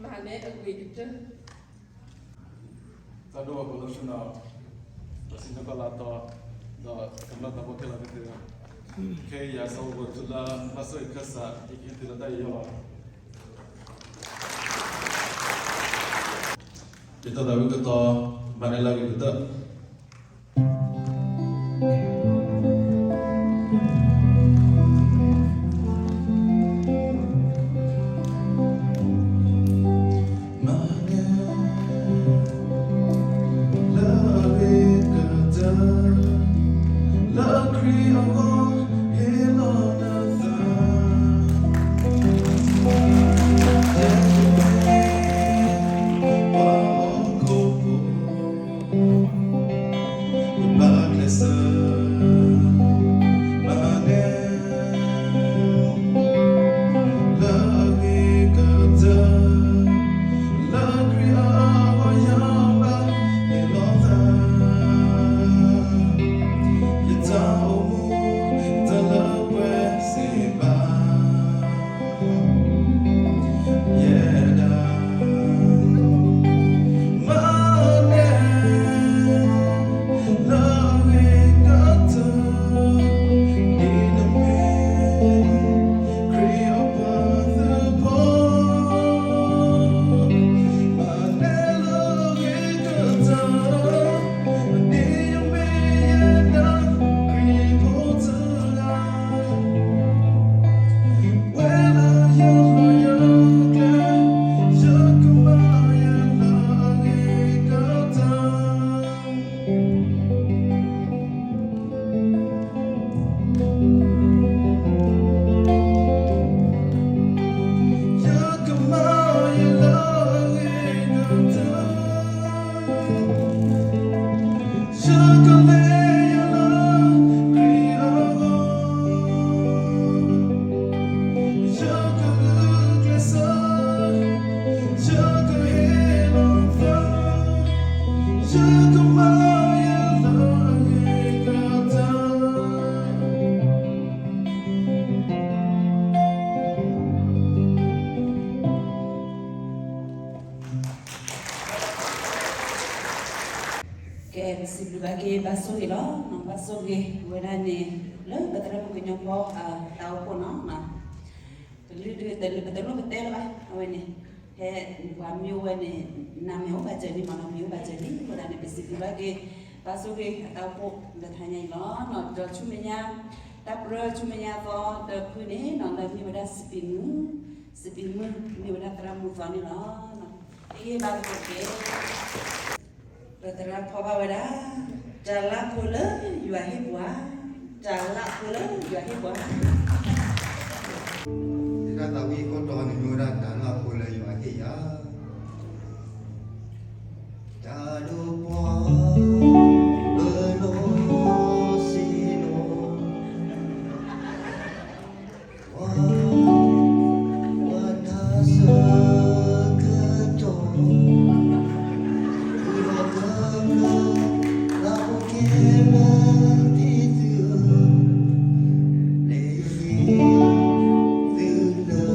မၤနဲအဂ့ၤကတၢၢ်. တၢ်ဒိၣ်ဝဲပှၤလၢဆူၣ်နီၤ, ဒီးစံၣ်ညီၣ်ကွီၢ်လၢအတီ, ဒီးကမျၢၢ်သးဖိခဲလၢာ်သ့ၣ်တဖၣ်, ခဲအံၤယၤစီၤပီၤထူလၢ ဘၣ်ဆိၣ်ဂ့ၤခၢၣ်စး ယကဟ့ၣ်သုလၢတၢ်ယူးယီၣ်လီၤ. ယတၢ်သးဝံၣ်ခိၣ်တီ, မၤနဲလၢအဂ့ၤကတၢၢ်. မၤနဲလၢအဂ့ၤကတၢၢ်, လၢခရံာ်အဂီၢ်ဟ့ၣ်လီၤနသး, ယဘၣ်ကျဲးစၢး မၤနဲ လၢအဂ့ၤကတၢၢ်, လၢခရံာ်အဂီၢ်ယဘၣ်ဟ့ၣ်လီၤသး, ယတၢ်အိၣ်မူ ဘၣ်က့ၤဘၣ်ဆိၣ်ဂ့ၤလီၤ, ဘၣ်ဆိၣ်ဂ့ၤဝဲဒၣ်န့ၣ် လၢပသရၣ်မုၣ်ကညီဖိအတၢ်အိၣ်ဖှိၣ်နီၤ, ကလုာ်ဒုးတလၢပတဲလၢၤဘၣ် အဝဲန့ၣ်, ဖဲပှၤမ့ၢ်အိၣ်ဝဲန့ၣ် နမ့ၢ်အိၣ်ဘၣ်စၢၤလံမးနီၤ, မ့ၢ်အိၣ်ဘၣ်စၢၤလံ အဃိသတးန့ၣ် ပစံးဘျုးဘၣ်က့ၤ ဘၣ်ဆိၣ်ဂ့ၤအတၢ်အိၣ်ဖှိၣ်လၢတဟါညါအံၤလီၤ, ဒီးဆူမဲာ်ညါ တၢ်ပြၢဆူမဲာ်ညါသီတဖုန့ၣ်နီၤ လၢမ့ၢ်ဝဲဒၣ်စပံးမုၢ်, စပံးမုၢ်မ့ၢ်ဝဲဒၣ်သရၣ်မုၣ်သီန့ၣ်လီၤ. တဟ့ၣ်ဘၣ်သကိးက့ၤ ပသရၣ်ဖီဘၣ်ဝဲဒၣ်, တၢ်လၢ်ဖိလၢယွၤဟ့ၣ်ပှၤ, တၢ်လၢ်ဖိလၢယွၤဟ့ၣ်ပှၤ, တၢ်သးဝံၣ်ခိၣ်တီန့ၣ် မ့ၢ်ဝဲဒၣ်တၢ်လၢ်ဖိလၢယွၤဟ့ၣ်ယၤ, တၢ်ဒိၣ်ပှၤ ပလီၢ်စံနိ ပှၤ, ပှၤတၢ်ဆၢကတီၢ်, ဃုာ်ဒီးကမျၢၢ် သးအိၣ်ခဲလၢာ်က့ၤသုဧၢ, လဲၤယံၤ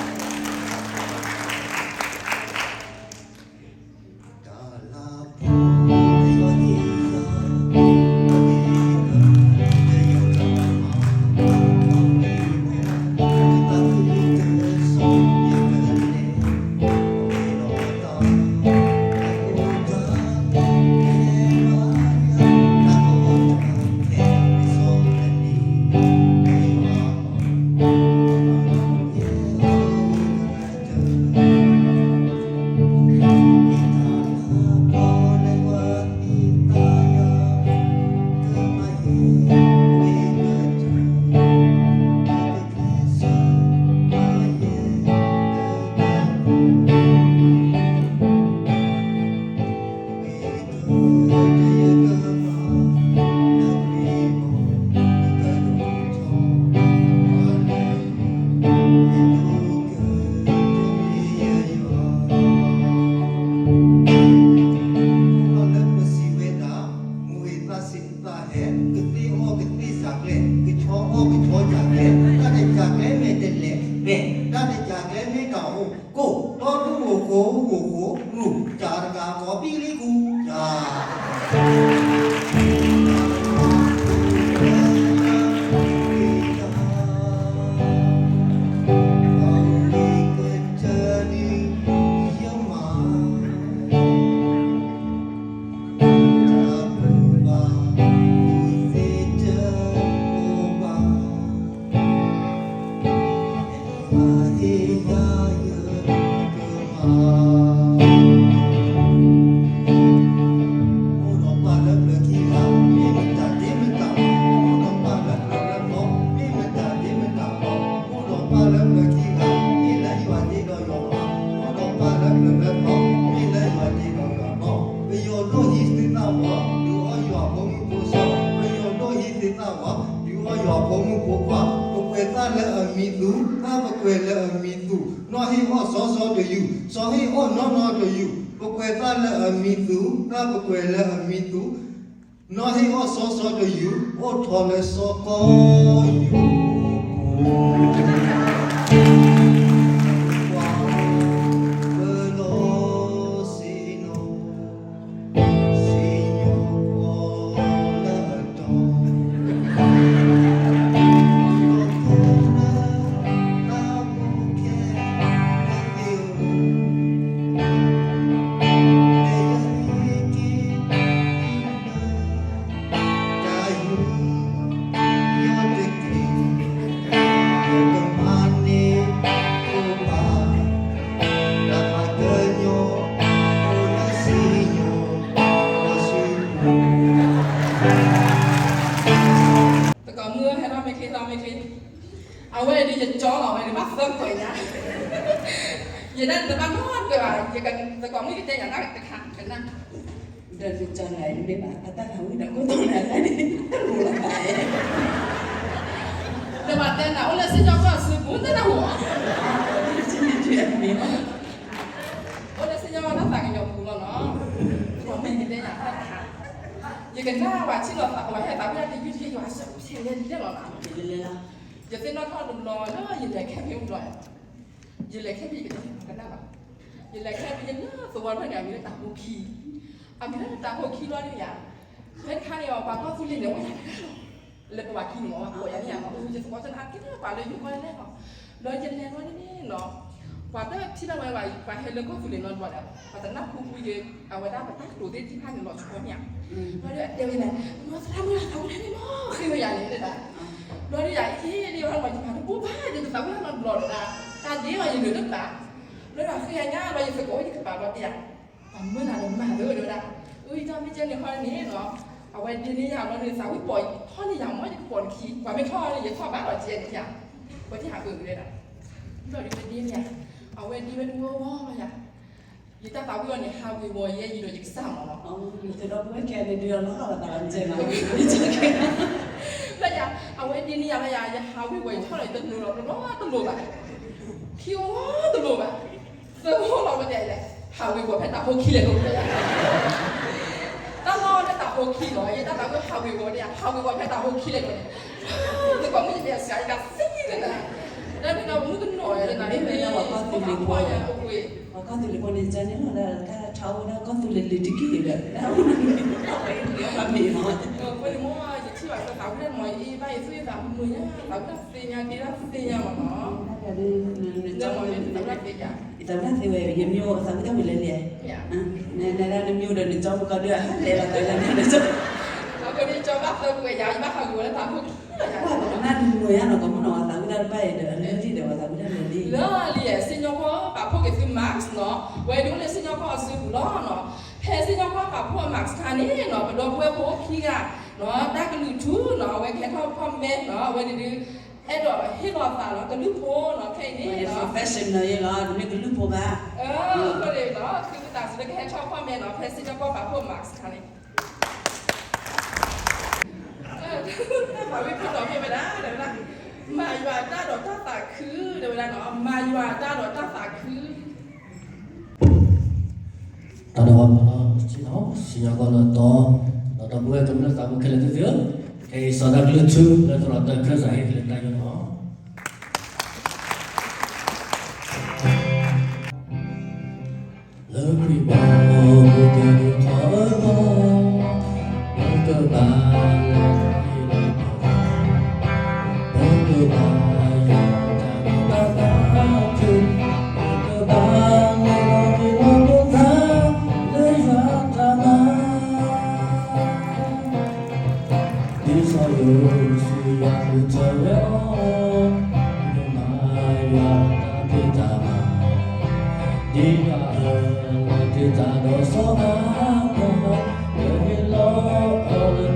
သုလၢတၢ်ယူးယီၣ် တၢ်လၢ်ဖိ လၢပစံးဝဲဒၣ်, မိၢ်ဂ့ၤသးစ့ၤသးဟဲ, ကသ့အီၣ်ကသ့စၢ်ကျဲ, ကဆီအီၣ်ကဆီစၢ်ကျဲ, တၢ်တစၢ်ကျဲမ့ၢ်တလဲၤပဲ, တၢ်တစၢ်ကျဲမ့ၢ်တၢ်အိၣ်ကိၢ်, တီဒူအိၣ်ဃိအိၣ်ဃိရူၢ်, တၢ်တကးကီးဘံလံကူၣ်, တၢ် အိၣ်ဒီးပၢ်လၢပျၢၤခံဂၤ, မ့ၢ်မတၤဒ့မတၤဘီ, အိၣ်ဒီးပၢ်လၢပျၢၤလၢဘီ, မ့ၢ်မတၤဒ့မတၤဘီ, အိၣ်ဒီးပၢ်လၢပျၢၤခံဂၤ, မ့ၢ်လၢယွၤဒ့ဒီးယွၤဘီ, အိၣ်ဒီးပၢ်လၢပျၢၤလၢဘီ, မ့ၢ်လၢယွၤဒ့ဒီးယွၤဘီ, ပယီၤဒိၣ်ဟံးသုသၣ်ဝီ, ဒုးအီၣ်ယွၤဖိမုၣ်ဖိစီ, ပယီၤဒိၣ်ဟံးသုသၣ်ဝီ, ဒုးအီၣ်ယွၤဖိမုၣ်ဖိခွါ, ပကွဲးသၣ်လၢအမံၤသူ, သၣ်ပကွဲးလၢအမံၤသူ, နီၢ်ဟ့ၣ်အီၣ်စီစီတယုၢ်, စီဟ့ၣ်အီၣ်နီၢ်နီၢ်တယုၢ်, ပကွဲးသၣ်လၢအမံၤသူ, သၣ်ပကွဲးလၢအမံၤသူ, နီၢ်ဟ့ၣ်အီၣ်စီစီတယုၢ်, အိၣ်ထီၣ်လၢစီကီယိၤ ပလီၢ်စံနိ စံၣ်ညီၣ်ကွီၢ်လၢအတီၢ်, ဒီးခိၣ်နၢ်သးမူခဲလၢာ်သ့ၣ်ဧၢ, လဲၤယဟံးက့ၤသုလၢ တၢ်ယူးယီၣ်တက့ၢ်, ဒီးကမၤန့ၢ်ခိၣ်ဘၣ်, တၢ်သးကညီၤအိၣ်လၢစံၣ်ညီၣ်ကွီၢ်စုပူၤ. သကိးမုၣ်ဟဲထီၣ်မ့ၢ်ချ့ ထီၣ်မ့ၢ်ချ့, အဝဲဒၣ်ယကၠီလီၤဝဲဒၣ် ဘၣ်သၢကွဲးညါ, ယဒၣ်တဘၣ်နီတကွဲးဘၣ်, ယကသကိးမုၣ်ကတဲယၤတၢ်တခါကနၣ်, ဒီးယကၠီလၢမ့ၢ်ဘၣ်အတၢ်သးဝံၣ်ဒီးကိၢ်တီၤနၤလၢန့ၣ် တရူးလီၤဘၣ်, ဒီးဘၣ်တဲနၤအိၣ်လၢစံၣ်ညီၣ်ကွီၢ်စုပူၤ တနၢ်ဟူ, အိၣ်လၢစံၣ်ညီၣ်ကွီၢ်တၢ်သးကညီၤပူၤလီၤနီၤ, သကိးမုၣ်ကတဲယၤတၢ်တခါ, ယကနၣ်ဝဲဆံးလီၤသး ပှၤဟဲသးဝံၣ်တၢ်တယုၢ်တယုၢ် ယွၤဆဲးလဲၤလဲၤလီၤနီၤ, ယသ့ၣ်နီၣ်ထီၣ်တဘျီလၢယလဲၤခဲမံၤဘျီ, ယလဲၤခဲမံၤယကတဲနၤဘၣ်, ယလဲၤခဲအံၤ ယလၢသဝီတဖျၢၣ်န့ၣ် အမံၤလၢတၢ်ဖိခံ, အမံၤလၢတၢ်ဖိခံလီၤန့ၣ်ယၤ, ဖဲတခါန့ၣ်အီၤ ပှၤကီၢ်သူလ့ၤန့ၣ် အိၣ်ယၤတဂၤလီၤ, လၢပှၤခံန့ၣ်မ့ၢ် ပှၤယၤန့ၣ်ယၤမ့ၢ် ယသကိးသနာ်က့လၢပှၤလၢယိၤကီၢ်လဲၣ်လီၤ, ဒီးယလဲၤလီၤန့ၣ်နီၤ, ပှၤတထံၣ်ဘၣ်ဝဲ ပှၤဟဲလၢကီၢ်သူလ့ၤနီတဘျီဒီး ပှၤတနၢ်ဟူဝဲ အဝဲဒၣ်ပတၢ်ကတိၤသ့ၣ်တဖၣ်န့ၣ်လီၤဆီမ့ၢ်ဧါ, ဘျီဒီးတဲဝဲန့ၣ် မ်သရၣ်မုၣ် သးဝံၣ်တၢ်န့ၣ်လီၤ ဃ့ဝဲယၤန့ၣ်ဒၣ်, ဘျီဒီးယၤအ့ၣ်ဒ်ဝဲမ့ၢ် ယမၤတဘိဘၣ် ယတသးဝံၣ်တၢ်နီတဘျီဒီး တၢ်ဒ့အီၤယနုာ်တဘၣ်, ဘျီဒီးဃ့ယၤညါဘျီ ယသကိးဝဲယကပာ်ဘျီတဲယၤ ပှၤမၢနၤဒီးမၤသၢဒီးဝဲဒၣ်, အၢ ယတၢ်မ့ၢ်ကဲန့ၣ်ခီန့ၣ်နီၤ, အဝဲဒ့န့ၢ်ယၤဘျီန့ၣ် သးဝံၣ်ပိာ်ထီၣ်န့ၢ်ယၤမ့ၢ် ယကပိာ်တခံ, ပှၤမ့ၢ်ထီၣ်န့ၣ် ယထီၣ်ဘၣ်လီၤကဲန့ၣ်ယၤ, ပှၤတဟးအၢဝဲဒၣ်, ဘျီဒီးဝဲဒ့န့ၢ်ယၤ, အဝဲဒ့ဝဲတဝီဝီလီၤယၤ, ယတၢ်သးဝံၣ်အီၤန့ၣ် ဟးဝ့ၤဝီၤယဲယဒီးယကစၢ်မ့ၢ်နီၤ, ယသးဝံၣ်ကဲန့ၣ်ဒုးအလီၢ်လီၤသးလီၤကဲနီၤ, လၢယၤ, အဝဲဒ့န့ၢ်ယၤလၢယၤ ယဟးဝ့ၤဝီၤယထီၣ်လီၤ ယတလိၤလီၤ တလိၤတလိၤဘၣ်, ခံဝီတလိၤဘၣ် သၢဝီလီၤဝဲဒၣ်လဲၣ်, ဟးဝ့ၤဝီၤဖဲတၢ်ဖိခံလဲၣ်ကိး, တၢ်လီၢ်လၢတၢ်ဖိခံလီၤ, ယတၢ်သးဝံၣ်ဟးဝ့ၤဝီၤဒၣ်, ဟးဝ့ၤဝီၤဖဲတၢ်ဖိခံလဲၣ်ကိးန့ၣ်, သကွၢ်မုၣ်ယတဲစှၤယကသံန့ၣ်, တၢ်ဒ်န့ၣ်မုၣ်ကနီၤယၤလၢနၤ ပှၤကီၢ်သူလ့ၤဖိန့ၣ် ကန့ၣ်လီၤ တၢ်ထီအိၣ်ဒၣ်ကီၢ်သူလ့ၤလၢတက့ၢ်ဒီး မ့ၢ်လီၤ, ယထံၣ်ဘၣ်သးဝံၣ်တၢ်မ့ၢ်အံၤဘၣ် ယသူၣ်ယသးမုာ်ညါ သးဝံၣ်တၢ်သ့ညါ ဒ့တၢ်သ့ညါမ့ၢ်နီၤ, ယသးဝံၣ်တၢ်သ့ ယမ့ၢ်သးဝံၣ်တၢ်ဝံၤလဲၣ်လဲၣ်, နဒၣ်နမ့ၢ်ဒီးနကၠီပကီၢ်ဒုး လဲၤလီၤသးလဲၣ်, အဃိန့ၣ် ကၠီဘၣ်သၢကွဲးယၤ ယဘၣ်ဟးဂီၤလၢတၢ်ဖိခံလီၤယၤ, ပကနၢ်ဒုးမ့ၢ်ယၤနီၤ ကမုၢ်နီၤ ပှၤသးဝံၣ်တၢ်တဖၣ်အံၤဒီး အလၢလံဒီး ပှၤသးဝံၣ်တၢ်လၢလံ လၢလံ စံၣ်ညီၣ်ကွီၢ်ပာ်ဖှိၣ်က့ၤသု mask နီၤ, ဝဲဒၣ်လၢစံၣ်ညီၣ်ကွီၢ်အစုပူၤလီၤနီၤ, ဖဲစံၣ်ညီၣ်ကွီၢ်ပာ်ဖှိၣ်အ mask ခါန့ၣ်နီၤ ပဒီပုၢ်ဝဲၢ်ဖိခံဂၤနီၤ တၢ်ကလုၢ်ထူနီၤ အဝဲကဟဲထီၣ်ဖီၣ်မဲနီၤ အဝဲဒၣ် အဲၣ်ဒိးဟ့ၣ်လီၤသးလီၤ ကလုၢ်ဖိနီၤ ခဲအံၤန့ၣ် professional ယဲလီၤ တမ့ၢ်ကလုၢ်ဖိဘၣ်, အဃိန့ၣ်နီၤ သုကသးစူၤလၢကဟဲထီၣ်ဖီၣ်မဲနီၤ ဖဲစံၣ်ညီၣ်ကွီၢ်ပာ်ဖှိၣ် mask ခါန့ၣ် တၢ်မၤဝံၤဖးထီၣ်မ့ၢ်ဝဲဒၣ် တဲဝဲဒၣ် မၤယွၤအတၢ်ဒီးတၢ်သးခု တဲဝဲဒၣ်နီၤ မၤယွၤအတၢ်ဒီးတၢ်သးခု တၢ်ဒိၣ်မးလီၤ စံၣ်ညီၣ်ကွီၢ်လၢတီ ဒီးဒီပုၢ်ဝဲၢ်ကမျၢၢ်သးဘိခဲလၢာ်သ့ၣ်ဧၢ, ခဲအံၤစီၤတၢ်ကလုၢ်ထူလၢသရိာ်တၢ်ခၢၣ်စးဟ့ၣ်က့ၤလၢတၢ်ယိၣ်နီၤ လၢခရံာ်ဘီမုၢ်ကဒုးထီၣ်အဂီၢ်, ပကဘၣ်လဲၤထီၣ်ဟ့ၣ်လီၤပသး, ပကဘၣ်ယွၤအတၢ်ဒီးတၢ်သးခု, ပကဘၣ်လဲၤထီၣ်ဟ့ၣ်လီၤပသး လၢယွၤအတၢ်မၤ ဒ်စီၤယိၤၡူယွၤအုၣ်ထီၣ်ဝဲအီၤ, မၤယွၤအတၢ်ဖံးတၢ်မၤ, ဒ်ယွၤအၢၣ်လီၤတ့ၢ်တၢ်ဒီးစီၤအၤဘြၤဟၣ်, ကဟ့ၣ်လီၤအီၤလၢကီၢ်ကၢၢ်နၤဧၢ, လၢယွၤအစံးပာ် ယွၤဘၣ်လၢနၤ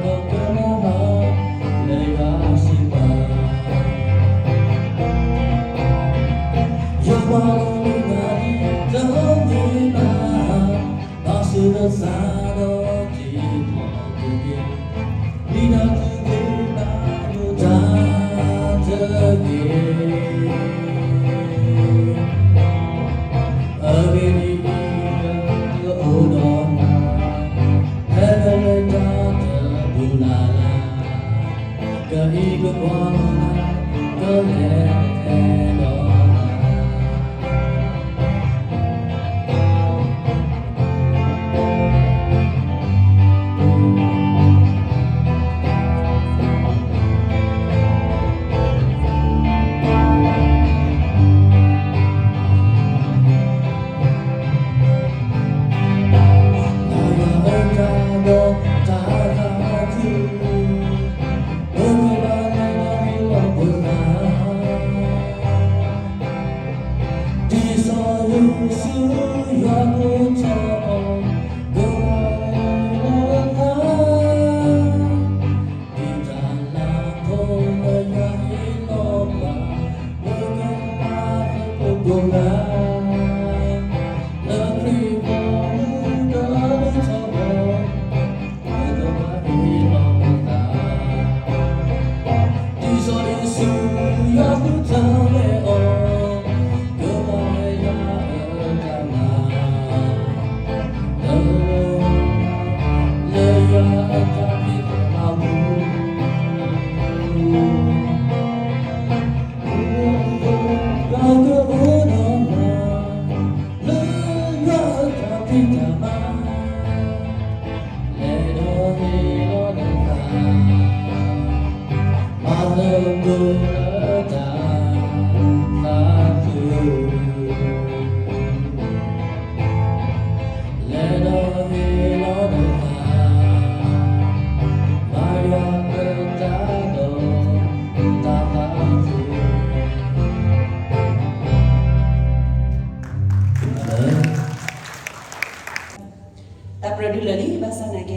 ဒ်တၢ်မ့ၢ်ဘၣ်, ဘၣ်ဆၣ်နသးဒီးတံၤ ဒ်နၤတဂ့ၤဘၣ်ယိၣ်တၢ်တဂ့ၤ, အဂ့ၢ်ဒ်အံၤ, ယွၤကအိၣ်ဒီးနၤ, ဖဲနလဲၤတၢ်တဘူၣ်လၢ်လၢ်, ကအံးကကွၢ်နၤ, ကလဲၤဒီးနၤ နၤယွၤအတၢ်ဒီးတၢ်သးခု, ပကဘၣ်လဲၤထီၣ်ဟ့ၣ်လီၤပသး လၢ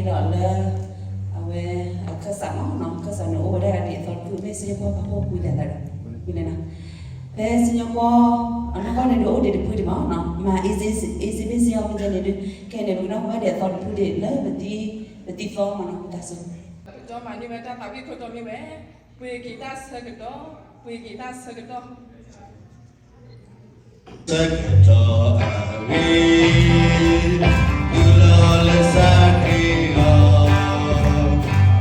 ဒီးလၢ အဝဲ အခၢၣ်စးမ့ၢ်နီၤ, အခၢၣ်စးန့ၣ်အိၣ်ဝဲဒၣ်ဒ်အသီတဖု မ့ၢ်စံၣ်ညီၣ်ကွီၢ်ဖးဖှိၣ်ကွံာ်လဲၣ်သးဒီး ကွံာ်လဲၣ်နီၤ. ဖဲစံၣ်ညီၣ်ကွီၢ် အနီၢ်ကီၢ်န့ၣ်ဒုးအိၣ်ဒံးတဖုဒံးမ့ၢ်နီၤ, မၤ easy easy မ့ၢ်စံၣ်ညီၣ်ကွီၢ်န့ၣ်ဒုး ခဲအံၤန့ၣ် ပကနၢ်ဟူဘၣ်ဒံးအသီတဖုဒံးလၢပသံ ပသံသီမ့ၢ်နီၤ, ပတၢ်ဆိ ကတီၢ်မၤန့ၢ်ဝဲတၢ်သးဝံၣ်ခိၣ်တီမ့ၢ်ဝဲ ပှ့ၤက့ၤတၢ်ဆၢကတီၢ်, ပှ့ၤက့ၤတၢ်ဆၢကတီၢ် ဆၢကတီၢ်အဂ့ၢ်, တုၤလီၤလၢစးခ့အီၤ,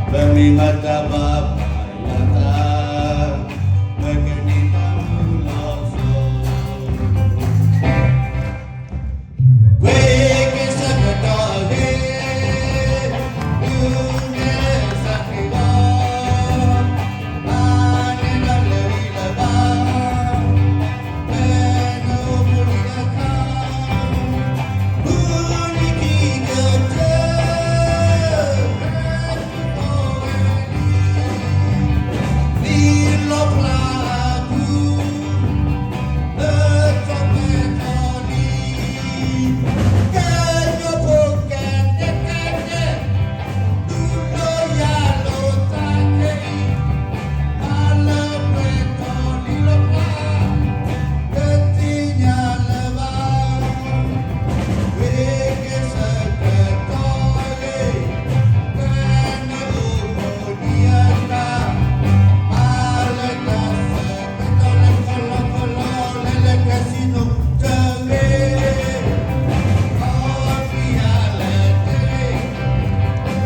ပမ့ၢ်ဘၣ်တၢ်ဘၣ်ပာ်လီၤသး, ပကန့ၢ်တၢ်မုာ်လီၤစိၤ, ပှ့ၤက့ၤဆၢကတီၢ်အဂ့ၢ်, တုၤလီၤလၢစးခ့အီၤ, ဘၣ်န့ၣ်ဒီးလၢာ်ဂံၢ်လၢာ်ဘါ လဲၤ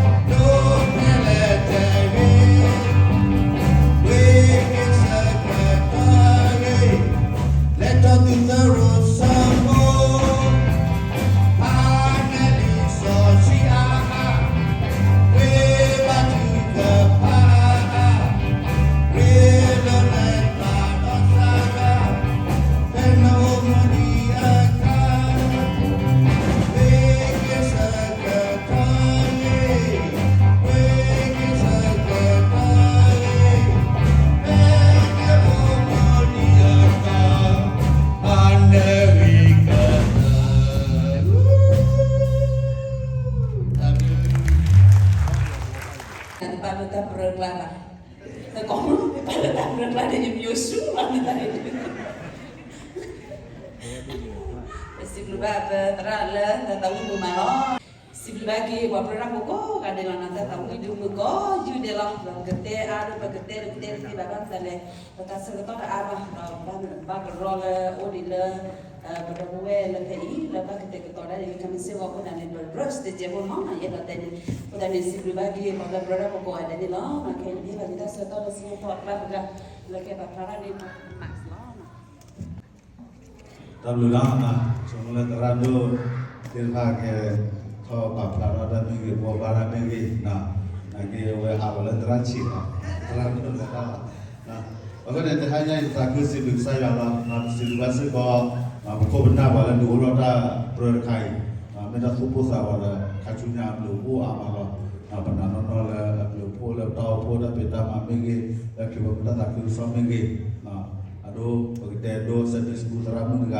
ထီၣ်သုးသရိာ်စၢဖှိၣ်, အါန့ၢ်လံာ်စီဆှံအါအါ, ပှ့ၤဘၣ်သုသးဖးအါအါ, ရ့လိာ်နသးဒီးစါဂၤ, ဖဲနအိၣ်မူဒံးအခါ ပှ့ၤက့ၤဆၢကတီၢ်ဂ့ၤ, ပှ့ၤက့ၤဆၢကတီၢ်ဂ့ၤ, ဖဲနအိၣ်မူဒံးအခါ အါန့ၢ်ဂံၢ်ကတၢၢ် တၢ်တပာ်လၢတၢ်ပြၢကျါဘၣ်, တကိးမုၢ်တပာ်လၢတၢ်ပြၢကျါန့ၣ် ယမံၤအိၣ်ဆူၣ်လီၤနသးန့ၣ်, ပစံးဘျုးဘၣ်ပသရၣ်လၢတၢ်သးဝံၣ်မုာ်မးလီၤ. စံးဘျုးဘၣ်က့ၤပှၤပြၢတၢ်ဖိကိးဂၤဒဲးလီၤ, နတၢ်သးဝံၣ်ဒုးမုာ်ကိးယုၢ်ဒဲးလီၤ, ဒီးပကတဲအါဒီးပကတဲဒီးပတဲတသ့ဘၣ်ဘၣ်သတးလဲၣ်, ပတၢ်ဆၢကတီၢ်တအါဘၣ်, ဒီးဘၣ်ကရီလၢအိၣ်ဒံးလၢ ပဒီပုၢ်ဝဲၢ်လၢဖဲအံၤ လၢဘၣ်ကတဲာ်ကတီၤဒၣ်ဒ်န့ၣ် ခမ့ၢ်စ့ၢ်ကီးအဃိသတးန့ၣ် ပ rush တကဲးဖိမးနီၤ, ယအဲၣ်ဒိးတဲန့ၣ်, အဃိသတးန့ၣ် စံးဘျုးဘၣ်က့ၤပှၤလၢပြၢတၢ်ဖိကိးဂၤဒဲးန့ၣ်လီၤ, ခဲအံၤန့ၣ် ပဟ့ၣ်လီၤက့ၤတၢ်ဆၢကတီၢ်လၢစံၣ်ညီၣ်ကွီၢ်အကျါပဂၤ လၢကဲပာ်ဖျါထီၣ်န့ၣ် mask လီၤ. တၢ်ဘျုးလီၤ, ဆိမိၣ်လၢသရၣ်ဒိၣ်သ့ၣ်တဖၣ်ကဲထီၣ်ပာ်ဖျါထီၣ်တၢ်မ့ၢ်ဂ့ၤ ဘှီဘါတၢ်မ့ၢ်ဂ့ၤ, နာ်က့ဝဲအါလီၤလၢသရၣ်ဆံးလီၤ, သရၣ်ဒိၣ်လၢတၢ်လီၤ. အဃိန့ၣ် တဟါညါအံၤ ပသးခုစံးဘျုးကစၢ်ယွၤလီၤ, ပစံးဘျုးဘၣ်စ့ၢ်ကီး ပခိၣ်ပနၢ်ပှၤလၢဒုးအိၣ်ထီၣ်တၢ်ပြၢတခါအံၤ, မ့ၢ်တၢ်သူၣ်ပိၢ်သးဝးဒီး ခါဆူညါအဘျုးအိၣ်အါမးလီၤ. ပနာ်နီၢ်နီၢ်လၢအဘျုးအိၣ်လၢပတၢ်အိၣ်ဖှိၣ်တၢ်ဖံးတၢ်မၤမ့ၢ်ဂ့ၤ, လၢခရံာ်ဖိပတၢ်သးခုကစီၣ်မ့ၢ်ဂ့ၤ, အဒိ ပကတဲဒိ Sunday School သရၣ်မုၣ်တဂၤ က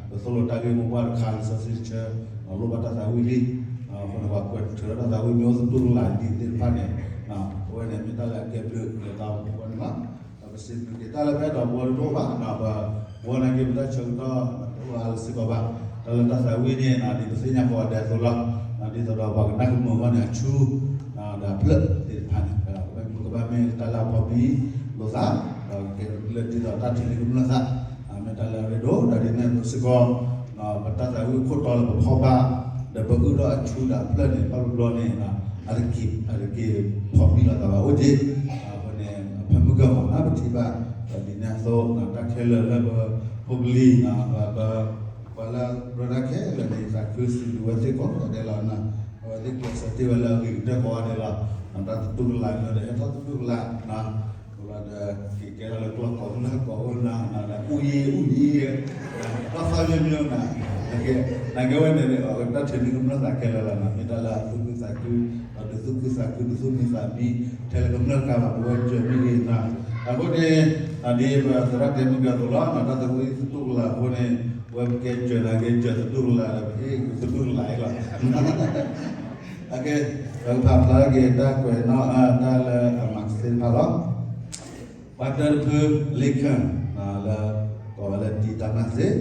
သိၣ်လိတၢ်ဂ့ၢ်မိၢ်ပှၢ်တခါလၢစီဆှံဆၢ, လိၣ်ဘၣ်တၢ်သးဝံၣ်လံ, အဃိန့ၣ် ပှၤကွဲးထုးထီၣ်တၢ်သးဝံၣ်မ့ၢ်အိၣ်သတူၢ်ကလာ်ဒ်သ့ၣ်တဖၣ်န့ၣ်, အဝဲန့ၣ်မ့ၢ်တၢ်လၢအကဲဘျုးလၢတၢ်အိၣ်ဖှိၣ်န့ၣ်လီၤ. ဒီးပစံးဘျုးက့ၤတၢ်လၢပအဲၣ်ဒိးဘှီတအိၣ်ဘၣ်, ပဘှီနာ်က့ပတၢ်ဆၢကတီၢ်တအိၣ်အါလၢၤစ့ၢ်ကီးဘၣ်, တၢ်လၢတၢ်သးဝံၣ်န့ၣ် ဒ်ပသ့ၣ်ညါကိးဂၤဒဲးအသိးလီၤ, ဒ်သိးဒီးပှၤကနၣ်ကမုာ်အဂီၢ်န့ၣ် အဆူ ဒီးအဖျၢၣ်သ့ၣ်တဖၣ်န့ၣ် ကဘၣ်မ့ၢ်တၢ်လၢအဖီဘံလိာ်သး, ဒီးကဲလၢဒ်သိးတၢ်ထံၣ်န့ၢ်ကမျၢၢ်သး, မ့ၢ်တၢ်လၢအရ့ဒိၣ် ဒီးဒ်န့ၣ်အသိးစ့ၢ်ကီး ပတၢ်သးဝံၣ်ခိၣ်တီလၢပဖီၣ်ဘၣ် ဒီးပအုၣ်ထီၣ်အဆူဒီးအဖျၢၣ်န့ၣ် ဘၣ်ဘျီဘျီန့ၣ် အတက့ၤ အတက့ၤဖီဘံလိာ်သးဘၣ်အိၣ်က့ၤ, အဃိန့ၣ် အဖၢမုၢ်ကၢၢ်မး ပထံၣ်ဘၣ်, ဒီးဒ်န့ၣ်အသိး တၢ်ခဲလၢာ်လၢပဖိပလံၤ ပ ပှၤလၢပြၢတၢ်ခဲလၢာ်န့ၣ် သးခုစံးဘျုးဝဲသ့ၣ်ကိးဂၤဒဲးလီၤ. အဝဲသ့ၣ်ကျဲးစၢးတ့ၢ်ဝဲလၢအဂ့ၤကတၢၢ်ကိးဂၤဒဲးလီၤ. တၢ်သတူၢ်ကလာ်လၢဒီးဟဲထီၣ်သတူၢ်ကလာ် ဒီးက့ၤကဲထီၣ်လၢကျီၢ်ကိးမုၢ်နၤကိးမုၢ်နၤ ဒီးအူယံၤအူယံၤ တၢ်သီယိယိနၤ, နာ်က့ဝဲန့ၣ် တၢ်ထံၣ်န့ၢ်ကမျၢၢ်သးခဲလၢာ်လီၤ. မ့ၢ်တၢ်လၢအသူၣ်ခုသးခု ဒီးဒုးသူၣ်ခုသးခု ဒုးသူၣ်မံသးမံ ထဲလၢကမျၢၢ်တကးဘၣ် ပဝဲကၢၤမ့ၢ်ဂ့ၤနၤ, အဃိန့ၣ် ဒ်ပသရၣ်တဲမုၢ်ကၢၤအသိးလီၤ. တၢ်သးဝံၣ်သတူၢ်ကလာ်အဃိန့ၣ် ပဝဲပကဲကၢၤနာ်က့ ကၢၤသတူၢ်ကလာ်ဒီး ပဟ့ၣ်က့ၤသတူၢ်ကလာ်အံၤလီၤ. အကဲ ပကဖးဖျါထီၣ်က့ၤတၢ်ကွဲးနီၣ် တၢ်လၢအမၤကသ့ၣ်တဖၣ်လီၤ. ပှၤတၢတဖု Lincoln လၢ ကိးဝဲလၢ တံၤတၢ်မၤစ့ၢ်,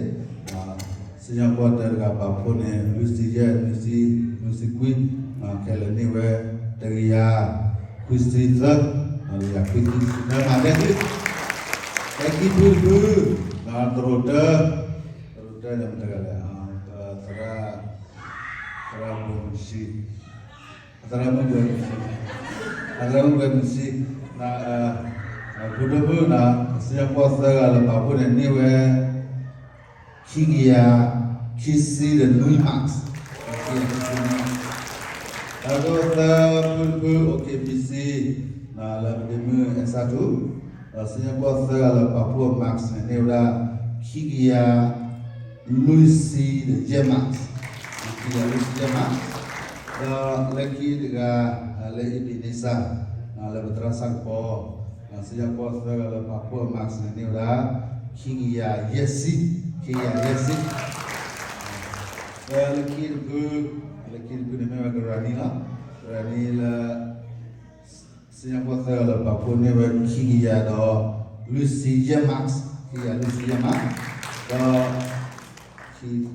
စံၣ်ညီၣ်ကွီၢ်သၢတဂၤပာ်ဖှိၣ်န့ၣ် လွံၢ်ဆံယဲၢ်, နွံဆံ, နွံဆံခွံ, ခဲလၢာ်န့ၢ်ဝဲ တကယၤခွံဆံသၢ, တကယၤခွံဆံသၢ မၤသ့ၣ်သု, လၢခံဖုတဖု, တရူးတၢ, တရူးတၢန့ၣ်မတၤတဂၤလဲၣ်, ပသရၣ်, သရၣ်မုၣ်ကၠံ, သရၣ်မုၣ်ဘှဲမုၣ်ကၠံ, သရၣ်မုၣ်ဘှဲမုၣ်ကၠံ, ဖုဒိၣ်မုၣ်, စံၣ်ညီၣ်ကွီၢ်သၢဂၤလၢပာ်ဖှိၣ်န့ၣ်န့ၢ်ဝဲ ခံကယၤခံဆံဒီးနွံ marks, ခံကယၤခံဆံနွံ marks, ဒီးသၢဖုတဖု အိၣ်ခ့ဘံၣ်စံ, လၢပဒ့မုၣ်အဲၣ်စၢ်ထူ, ဒီးစံၣ်ညီၣ်ကွီၢ်သၢဂၤလၢပာ်ဖှိၣ် marks န့ၣ် န့ၢ်ဝဲဒၣ် ခံကယၤလွံၢ်ဆံဒီးယဲၢ် marks, ခံကယၤလွံၢ်ဆံယဲၢ် marks, ဒီးလၢခံတဂၤ, လၢ Ebenezer, လၢပသရၣ်ဆၣ်ကပီၤ, စံၣ်ညီၣ်ကွီၢ်သၢဂၤလၢပာ်ဖှိၣ် marks န့ၣ် န့ၢ်ဝဲဒၣ် ခံကယၤယဲၢ်ဆံ, ခံကယၤယဲၢ်ဆံ, ဒီးလၢခံတဖု, လၢခံတဖုန့ၣ်မ့ၢ်ဝဲကရၤနံလီၤ, ကရၤနံလၢ စံၣ်ညီၣ်ကွီၢ်သၢဂၤလၢပာ်ဖှိၣ်န့ၢ်ဝဲခံကယၤဒီးလွံၢ်ဆံယဲၢ် marks, ခံကယၤလွံၢ်ဆံယဲၢ် marks, ဒီး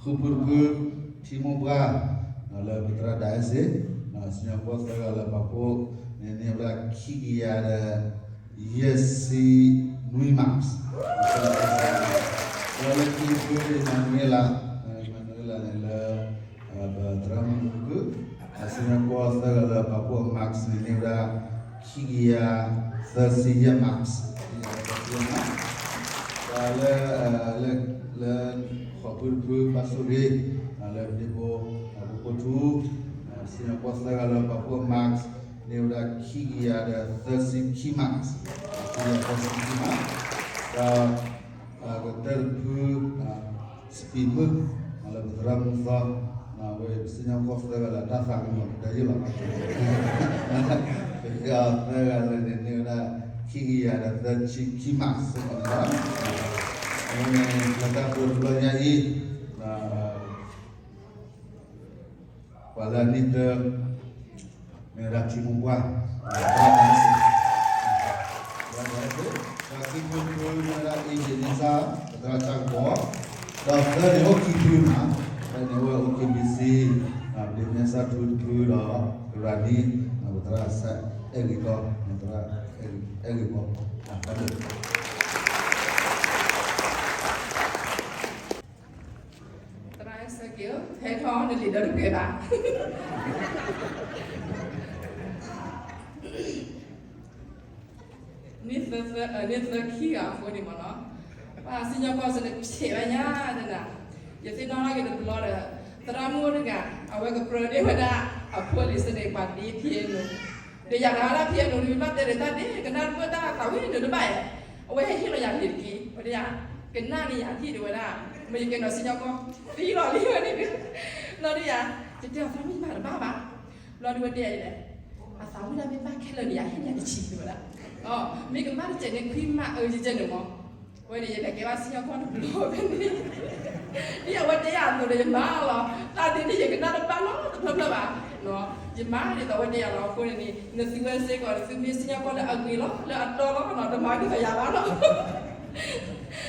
ဃုဖုတဖု, ထံမိၢ်ပှၢ်, လၢပသရၣ်ဒၣ်အဲၣ်စ့, စံၣ်ညီၣ်ကွီၢ်သၢဂၤလၢပာ်ဖှိၣ်န့ၣ် န့ၢ်ဝဲဒၣ်ခံကယၤဒီးယဲၢ်ဆံနွံ marks, ဒီးလၢခံဖု အံၣ်မၤနူၤအ့လး, အံၣ်မၤနူၤအ့လးန့ၣ်လၢ ပသရၣ်မုၣ်ကၠံ, စံၣ်ညီၣ်ကွီၢ်သၢဂၤလၢပာ်ဖှိၣ် marks န့ၣ် န့ၢ်ဝဲဒၣ် ခံကယၤသၢဆံယဲၢ် marks, ခံကယၤသၢဆံယဲၢ် marks, ဒီးလၢ လၢ လၢဃိးဖုတဖု ဘၣ်ဆိၣ်ဂ့ၤ, လၢပဒ့ဖိ ဖိဖိထူ, စံၣ်ညီၣ်ကွီၢ်သၢဂၤလၢပာ်ဖှိၣ် marks န့ၢ်ဝဲဒၣ်ခံကယၤဒီးသၢဆံခံ marks, ခံကယၤသၢဆံခံ marks, ဒီး ကတၢၢ်တဖု, စပံးမုၣ်, လၢပသရၣ်မုၣ်သီ, အဝဲပစံၣ်ညီၣ်ကွီၢ်သၢဂၤလၢတၢ်သးကညီၤကတၢၢ်ယိာ်လီၤ, ပစံၣ်ညီၣ်ကွီၢ်သၢဂၤလၢန့ၣ် န့ၢ်ဝဲဒၣ် ခံကယၤဒီးသၢဆံခံ marks စ့ၢ်ကီးန့ၣ်လီၤ. အဝဲန့ၣ် လၢတၢ်ပၢတဘျီညါအံၤ ပှၤလၢအနံၣ်တၢ မ့ၢ်ဝဲဒၣ်ထံမိၢ်ပှၢ်, ဒီးခံဖုတဖု မ့ၢ်ဝဲဒၣ် Ebenezer ပသရၣ်ဆၣ်ကပီၤ, ဒီးသၢန့ၣ်အိၣ်ခံဖုမး, သၢန့ၣ်အိၣ် အိၣ်ခ့ဘံၣ်စံ, ပဒ့မုၣ်အဲၣ်စၢ်ထူတဖုဒီး ကရၤနံ, ပသရၣ်အဲၣ်ဂ့ၤကီ, ပသရၣ်အဲၣ်ဂ့ၤကီ, တၢ်ဘျုး သရၣ်အဲၣ်စၢ်က့ၤဧၢ, ဟဲထီၣ်နလံာ်ဒီတပှဲၤဘၣ်. န့ၣ်သၢ, န့ၣ်သၢခံဂၤအဃိန့ၣ်မ့ၢ်နီၤ, ပှၤစံၣ်ညီၣ်ကွီၢ်စ့ၢ်န့ၣ် ဖျဲးဝဲညါတနၤ, ယသ့ၣ်နီၣ်ထီၣ်က့ၤတဘျီဒီး သရၣ်မုၣ်တဂၤ အဝဲကပြၢန့ၢ်ဝဲဒၣ်အဖိလံၤစ့ၢ်န့ၣ် ပှၤဒ့ piano, ဒီးယၤတဟါလၢ piano တဘၣ်တဲဒီးတၢ်ဒ့ ကနၣ်တပၢၢ်တၢ်သးဝံၣ်နုာ်တဘၣ်ဧါ, အဝဲဟဲဟ့ၣ်လီၤယၤလံာ်တက့ၢ်, ဝဲဒၣ်ယၤ ကနၣ်န့ၢ်ယၤဟံၣ်ဒံးဝဲဒၣ်, မ့ၢ်ယကဲနီၤစံၣ်ညီၣ်ကွီၢ် သံလီၤလံဝဲန့ၣ်, လီၤဒ်ယၤ, ယတဲအီၤသရၣ်မုၣ်ယမၤတဘၣ်ဘၣ်, လီၤဒ်ဝဲတဲယၤဒ်လဲၣ်, အသးဝံၣ်တၢ်မ့ၢ်ဘၣ်ခဲလၢာ်န့ၣ် ယၤဟ့ၣ်ယၤတဆံဒံးဝဲဒၣ်, မ့ၢ်ကမၣ်တစဲးန့ၣ် ခွံမးအၢယကဲန့ၣ်မး, ဝဲန့ၣ်ယလဲၤကဲဘၣ်စံၣ်ညီၣ်ကွီၢ်တဘျီဖဲန့ၣ်, ဒ်အဝဲတဲယၤအသိးဒီးယမၤလီၤ, တၢ်ဒ့န့ၣ်ယကနၣ်တဘၣ်နီတဖျၢၣ်ဖျၢၣ်ဘၣ်, ယမၤဒ်သိးအဝဲတဲယၤလီၤ, အဃိန့ၣ်န့ၣ် နသုဝဲစ့ၢ်ကီး နသုမ့ၢ်စံၣ်ညီၣ်ကွီၢ်လၢအဂ့ၤလီၤ လၢအတီလီၤနီၤ တမၤဒ်သိးယၤဘၣ်နီၤ,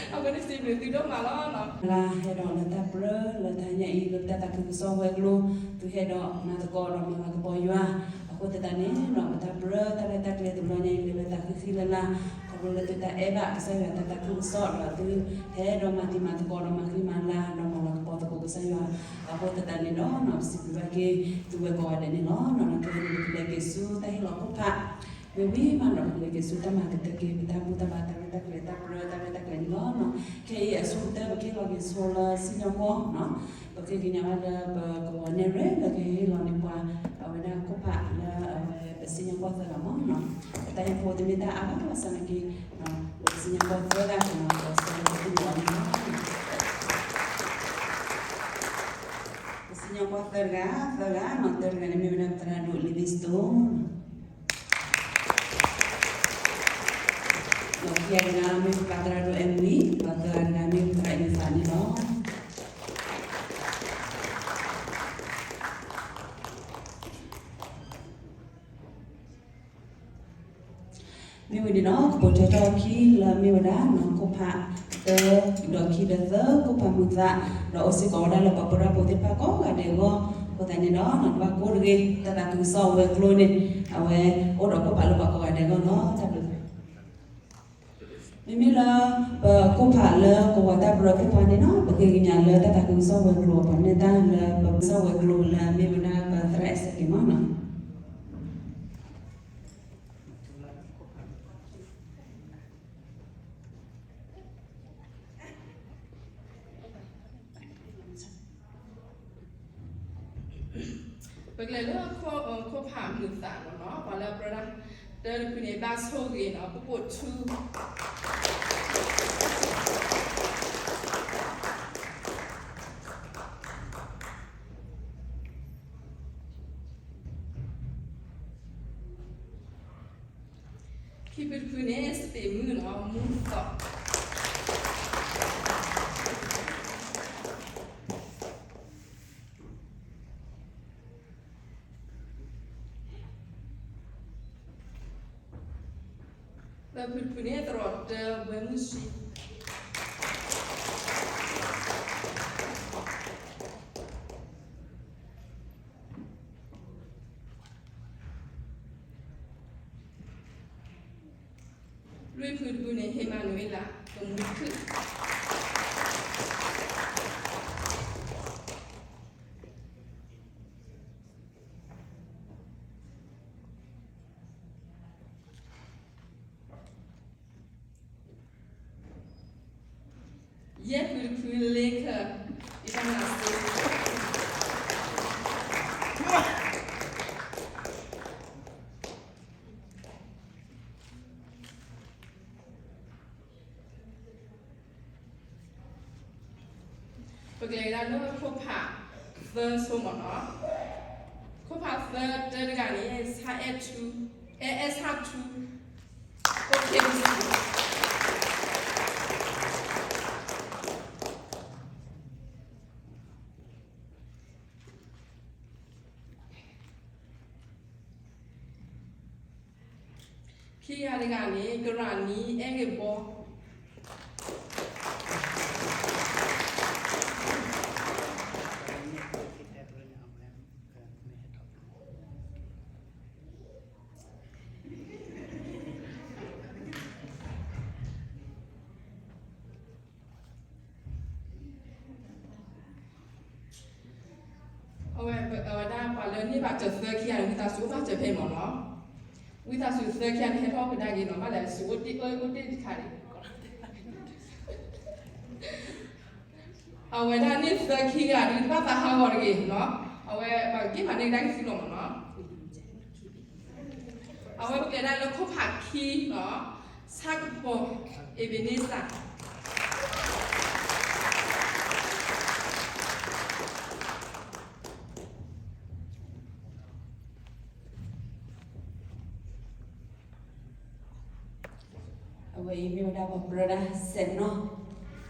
အဃိန့ၣ်စံးဘျုးသုဒိၣ်မးလီၤနီၤ. လၢဟဲဒီးလၢတၢ်ပြၢလၢတဟါညါအံၤ လၢပတၢ်သးခုကစီၣ်ဝဲၤကျိၤ သုဟဲဒီးမၤလၤကပီၤယွၤ, အဃိသတးန့ၣ်နီၤ ပတၢ်ပြၢတၢ်ရဲၣ်တၢ်ကျဲၤတဘျီညါအံၤ လဲၤဝဲသးဃံဃံလၤလၤ, ခီဖျိလၢသုတၢ်အဲၣ်ဘၣ်ကစၢ်ယွၤတၢ်သးခုကစီၣ်ဒီး သုဟဲဒီးမၤတံၤမၤသကိးဒီးမၤဃံမၤလၤ ဒီးမၤလၤကပီၤသကိးကစၢ်ယွၤ, အဃိသတးန့ၣ်ဒီးနီၤ ပစံးဘျုးဘၣ်က့ၤ သုဝဲကိးဂၤဒဲးန့ၣ်လီၤ. ခဲအံၤန့ၣ် ပကလဲၤက့ၤဆူတၢ်ဟ့ၣ်လီၤခိၣ်ဖး မ့ၢ်ဝံၤမးနီၤ ပကလဲၤက့ၤဆူတၢ်မၤကတၢၢ်က့ၤ ပတၢ်ဘူၣ်တၢ်ဘါတၢ်ရဲၣ်တၢ်ကျဲၤတၢ်ပြၢတၢ်ရဲၣ်တၢ်ကျဲၤန့ၣ်လီၤ. ခဲအံၤအဆိကတၢၢ် ပကဟ့ၣ်လီၤက့ၤဆိလၢစံၣ်ညီၣ်ကွီၢ်နီၤ, ပဃ့ကညးဘၣ်လၢပကဝီၤနဲၣ်ရွဲၣ် လၢကဟ့ၣ်လီၤန့ၢ်ပှၤ အဝဲဒၣ်ခိၣ်ဖးလၢအဝဲပစံၣ်ညီၣ်ကွီၢ်သၢဂၤမးနီၤ, ပတၢ်ဟ့ၣ်ဖိတမ့ၢ်တၢ်အါဘၣ် ဘၣ်ဆၣ်နာ်က့ ပစံၣ်ညီၣ်ကွီၢ်သၢဂၤ ပစံၣ်ညီၣ်ကွီၢ်သၢဂၤန့ၣ်လီၤ. ပစံၣ်ညီၣ်ကွီၢ်သၢဂၤ, သၢဂၤနီၤ, တၢတဂၤန့ၣ်မ့ၢ်ဝဲဒၣ်ပသရၣ်ဒိၣ် Livingstone, ဒီးခံဂၤတဂၤမ့ၢ်ပသရၣ်ဒိၣ် Emily, ဒီးသၢဂၤတဂၤမ့ၢ်ပသရၣ်အံၤသးန့ၣ်လီၤ. မ့ၢ်ဝံၤန့ၣ်ဒီး ကပိာ်ထွဲထီၣ်အခံလၢမ့ၢ်ဝဲဒၣ် ခိၣ်ဖးတၢ ဒီးခံဒီးသၢ ခိၣ်ဖးမုာ်သး, ဒီးအိၣ်စ့ၢ်ကီးဝဲဒၣ်လၢပှၤပၢဒၣ်ဖိသ့ၣ်တဖၣ်ကိးဂၤဒဲးအဂီၢ်, အဃိသတးန့ၣ်ဒီး နဘၣ်ကိၢ်တဂ့ၤ တၢ်သးခုကစီၣ်ဝဲၤကျိၤန့ၣ် အဝဲအိၣ်ဒီးခိၣ်ဖးလၢပှၤကိးဂၤဒဲးအဂီၢ်လီၤ. တၢ်ဘျုး မ့မ့ၢ်လၢ ပခိၣ်ဖးလၢကဝီၤတၢ်ပရၢခိၣ်ဖးန့ၣ်လီၤ, ပဃ့ကညးလၢတၢ်သးခုကစီၣ်ဝဲၤကျိၤအပှၤနဲၣ်တၢ်လၢပကစီၣ်ဝဲၤကျိၤလၢမ့ၢ်ဝဲဒၣ်ပသရၣ်အဲၣ်စဲးက့ၤမးနီၤ. ပကလဲၤလၢခိၣ်ဖးမုာ်သးနီၤနီၤ, ပှၤလၢပရၢဒၣ်တၢတဖုန့ၣ် ဘၣ်ဆိၣ်ဂ့ၤနီၤ, ပပိာ်ထူ ခံဖုတဖုန့ၣ် စပံးမုၢ်နီၤ, မူသီး. သၢဖုတဖုန့ၣ် သရိာ်တၢ ဘှဲမုၢ်ဆှံ. လွံၢ်ဖုတဖုန့ၣ် ဟ့ၣ်မၤနူၤအ့လး ကမူခုၣ်. ယဲၢ်ဖုတဖု လ့ခၢၣ် အံၤတၢ်မၤစ့. ပကလဲၤကဒါလၢခိၣ်ဖးသၢဆိမ့ၢ်နီၤ, ခိၣ်ဖးသၢတၢတဂၤန့ၣ် ဆါအဲၣ်ထူ, အဲအဲၣ်ဆၣ်ထူ, အိၣ်ခ့မုၢ်ဆူ. ခံဂၤတဂၤန့ၣ် ကရၣ်နံ အဲၣ်ဂ့ၤဘီ. အဝဲဒၣ်ပှၤလၢန့ၢ်ဘၣ်စၢၤသၢခံဂၤန့ၣ် ဝံသးစူၤအိၣ်ဘၣ်စၢၤဖဲမ့ၢ်နီၤ, ဝံသးစူၤသၢခံဂၤန့ၣ် ဟဲထီၣ်ကဒါက့ၤနီၤ, ဘၣ်လဲၤစူၤအိၣ်တ့ၢ်အိၣ်တ့ၢ်တခါန့ၣ် အဝဲဒၣ်န့ၢ်သၢခံဂၤဒုး တဘၣ်သးဟးဂီၤတဂ့ၤနီၤ, အဝဲပှၤကက့ၢ်မၤန့ၢ်ကဒါက့ၤသ့လီၤမ့ၢ်နီၤ. အဝဲပကလဲၤဒၣ်လၢခိၣ်ဖးခံနီၤ, ဆၣ်ကပီၤ အ့ဘ့းန့စၢ်. အဝဲအံၤမ့ၢ်ဝဲဒၣ်ပှၤပရၢဒၣ်စဲးနီၤ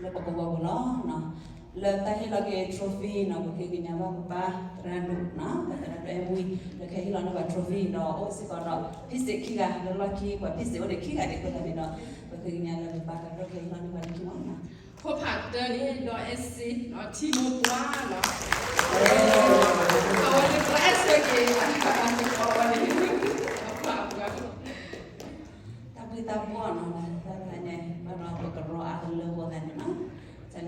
လၢပကဝီၤပူၤလီၤ. လၢတၢ်ဟ့ၣ်လီၤက့ၤ trophy နီၤ ပဃ့ကညးဘၣ်ပပၢ်သရၣ်ဒိၣ်နီၤ ပသရၣ်ဒိၣ်အဲၣ်ဘှံး လၢကဟဲဟ့ၣ်လီၤန့ၢ်ပှၤ trophy ဒီးအိၣ်စ့ၢ်ကီးဒီး ဖံးစ့းခံဂၤ လၢလီၢ်ခံပှၤဖံးစ့းအိၣ်ဒံးခံဂၤဒံးအဃိသတးန့ၣ်ဒီး ပဃ့ကညးလၢပပၢ်သရၣ်ဒိၣ်ကဟဲဟ့ၣ်လီၤန့ၢ်ပှၤလၢခံမးနီၤ. ခိၣ်ဖးတၢန့ၣ် ဒီးအဲၣ်စ့နီၤ ထံမိၢ်ပှၢ်နီၤ အဝဲန့ၣ်ပအဲၣ်စ့က့ၤ အဝဲန့ၣ် တၢ်ဘှ့ၣ်တၢ်ဘှီၣ်နီၤ တၢ်န့ၣ် ဘၣ်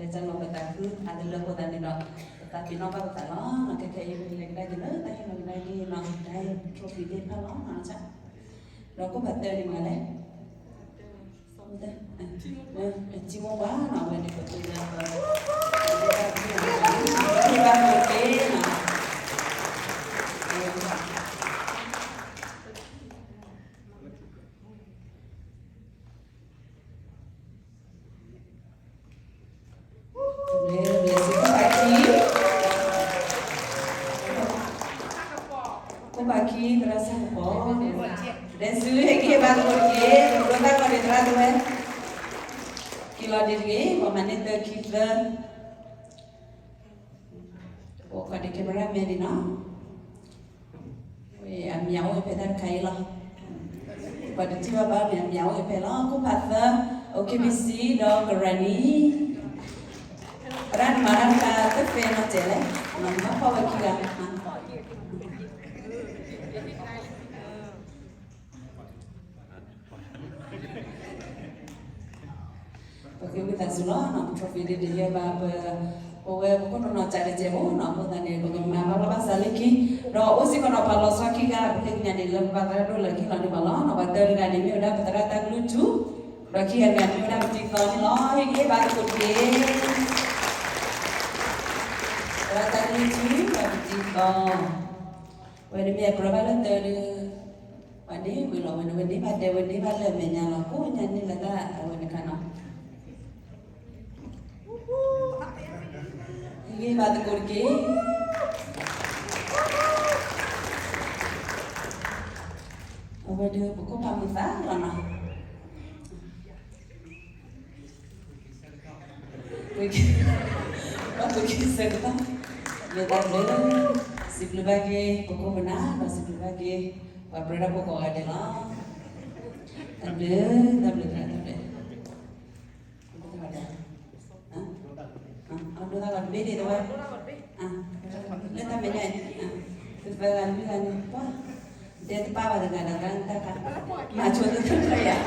ဒီးပကရီအါတလၢအဃိသတးန့ၣ်နီၤ တၢ်လဲၤတၢ်လီၤပသးခုအါတလၢအဃိသတးန့ၣ်ဒီး ပသးပ့ၤနီၣ်ဘၣ်ပသးလီၤနီၤ ခဲခဲအံၤ ပလဲၤကဒါက့ၤလၢတၢ်ဟ့ၣ်လီၤကဒါက့ၤနီၤ တၢ်ဟ့ၣ် trophy သ့ၣ်တဖၣ်လီၤနီၤ ဒီးခိၣ်ဖးတၢန့ၣ်မ့ၢ်လဲၣ် ထံမိၢ်ပှၢ်နီၤ အဝဲန့ၣ် ပသူလၢပ ဘၣ်မ့ၢ်နီၤ လဲၤလဲၤဆူခိၣ်ဖးခံ ခိၣ်ဖးခံ သရၣ်ဆၣ်ကပီၤ လဲၤဆူဟဲက့ၤဘါသကိးတက့ၢ် ပဒိတၢ်ဂီၤန့ၣ်သရၣ်တဝဲ က့ၤလီၤဒံးတဂ့ၤ ပှၤမၤန့ၢ်သၢခံသၢ အိၣ်ခိးဒံး camera man ဒံးနီၤ ဝဲအမံၤအိၣ်ဖဲတၢ်တခါအံၤလီၤ ပှၤတထံၣ်ဘၣ်ဘၣ်န့ၣ် အမံၤအိၣ်ဖဲလီၤ. ခိၣ်ဖးသၢ, အိၣ် ခ့ဘံၣ်စံ ဒီးကရၤနံ, ပဒၣ်နမၤတၢ်တခါသ့ၣ်ဖဲနီၤတဲလဲၣ်, နမ့ၢ်ဖီၣ်ဝဲခံဂၤ ပဃ့ဝံသးစူၤလီၤနီၤ, ပ trophy ဒ်တယဲၢ်ဘၣ် ပ ပဝဲပခိၣ်နူာ်နီၢ်ကၠးတကဲးဖိနီၤ, အဃိသတးန့ၣ် ပကမၤဘၣ်လီၢ်ဘၣ်စးလၢခံ, ဒီးအိၣ်စ့ၢ်ကီးနီၤ ပှၤလီၤဆီခံဂၤ ပဃ့ကညးန့ၣ် လၢပဘၣ်သရၣ်ဒိၣ်လၢခံလီၤန့ၣ်ဘၣ်လီၤနီၤ, ပှၤတၢတဂၤန့ၣ် မ့ၢ်ဝဲဒၣ်ပသရၣ်တၢ်ကလုၢ်ထူ, ဒီးခံဂၤတဂၤန့ၣ် မ့ၢ်ဝဲဒၣ်ပတံၤသီန့ၣ်လီၤ. ဟ့ၣ်ဂံၢ်ဟ့ၣ်ဘါသကိးတက့ၢ်. သရၣ်တၢ်ကလုၢ်ထူ ဒီးပတံၤသီ, ဝဲန့ၣ်မ့ၢ်အကြၢးဘၣ်လၢတၢ်ဒုး ပှၤန့ၣ်ဝံၤလီၤဝဲန့ၣ် ဝဲန့ၣ်ဘၣ်တဲဝဲန့ၣ်ဘၣ်လၢအမဲာ်ညါလီၤ ကိးညါန့ၣ်လၢတၢ်အဝဲန့ၣ်ခါနီၤ, ဟ့ၣ်ဂံၢ်ဘါသကိးတက့ၢ်. အဝဲဒၣ်ပခိၣ်ဖးမုာ်သးလီၤနီၤ ပှၤသူၣ်က့သးကတီၢ်, မ့ၢ်တၢ်ဘျုး, စံးဘျုးဘၣ်က့ၤ ပခိၣ်ပနၢ် ဒီးစံးဘျုးဘၣ်က့ၤ ပှၤပြၢတၢ်ဖိကိးဂၤဒဲးလီၤ. တၢ်ဘျုး, တၢ်ဘျုး, တၢ်ဘျုး, အဒိသးဂီၤတဘ့ၣ်ဒ်သိးဝဲ, လၢတၢ်မဲာ်ညါ, သုသၢဂၤလွံၢ်ဂၤန့ၣ် ပှၤ ဒဲတပၢ်ဘၣ်တဂၤဒီးတၢ်တၢ်ခါ, မၤဆိသုတၢ်တၢ်ယၤ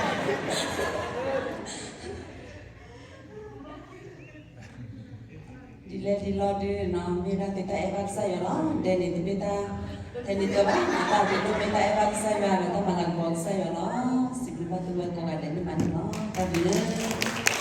ဒ်လဲၣ်ဒ်လဲၣ်ဒုးနီၤ မ့ၢ်ဒၣ်သုတၢ်အဲၣ်ဘၣ်ကစၢ်ယွၤလီၤ. ဒဲန့ၣ်တမ့ၢ်တၢ်ထဲန့ၣ်တဘၣ်, တၢ်ဒုးဒိၣ်မ့ၢ်တၢ်အဲၣ်ဘၣ်ကစၢ်ယွၤဒီးတၢ်မၤလၤကပီၤကစၢ်ယွၤလီၤ. စံးဘျုးဘၣ်သုဝဲကိးဂၤဒဲးန့ၣ်မးန့ၣ်လီၤ. တၢ်ဘျုးလၢ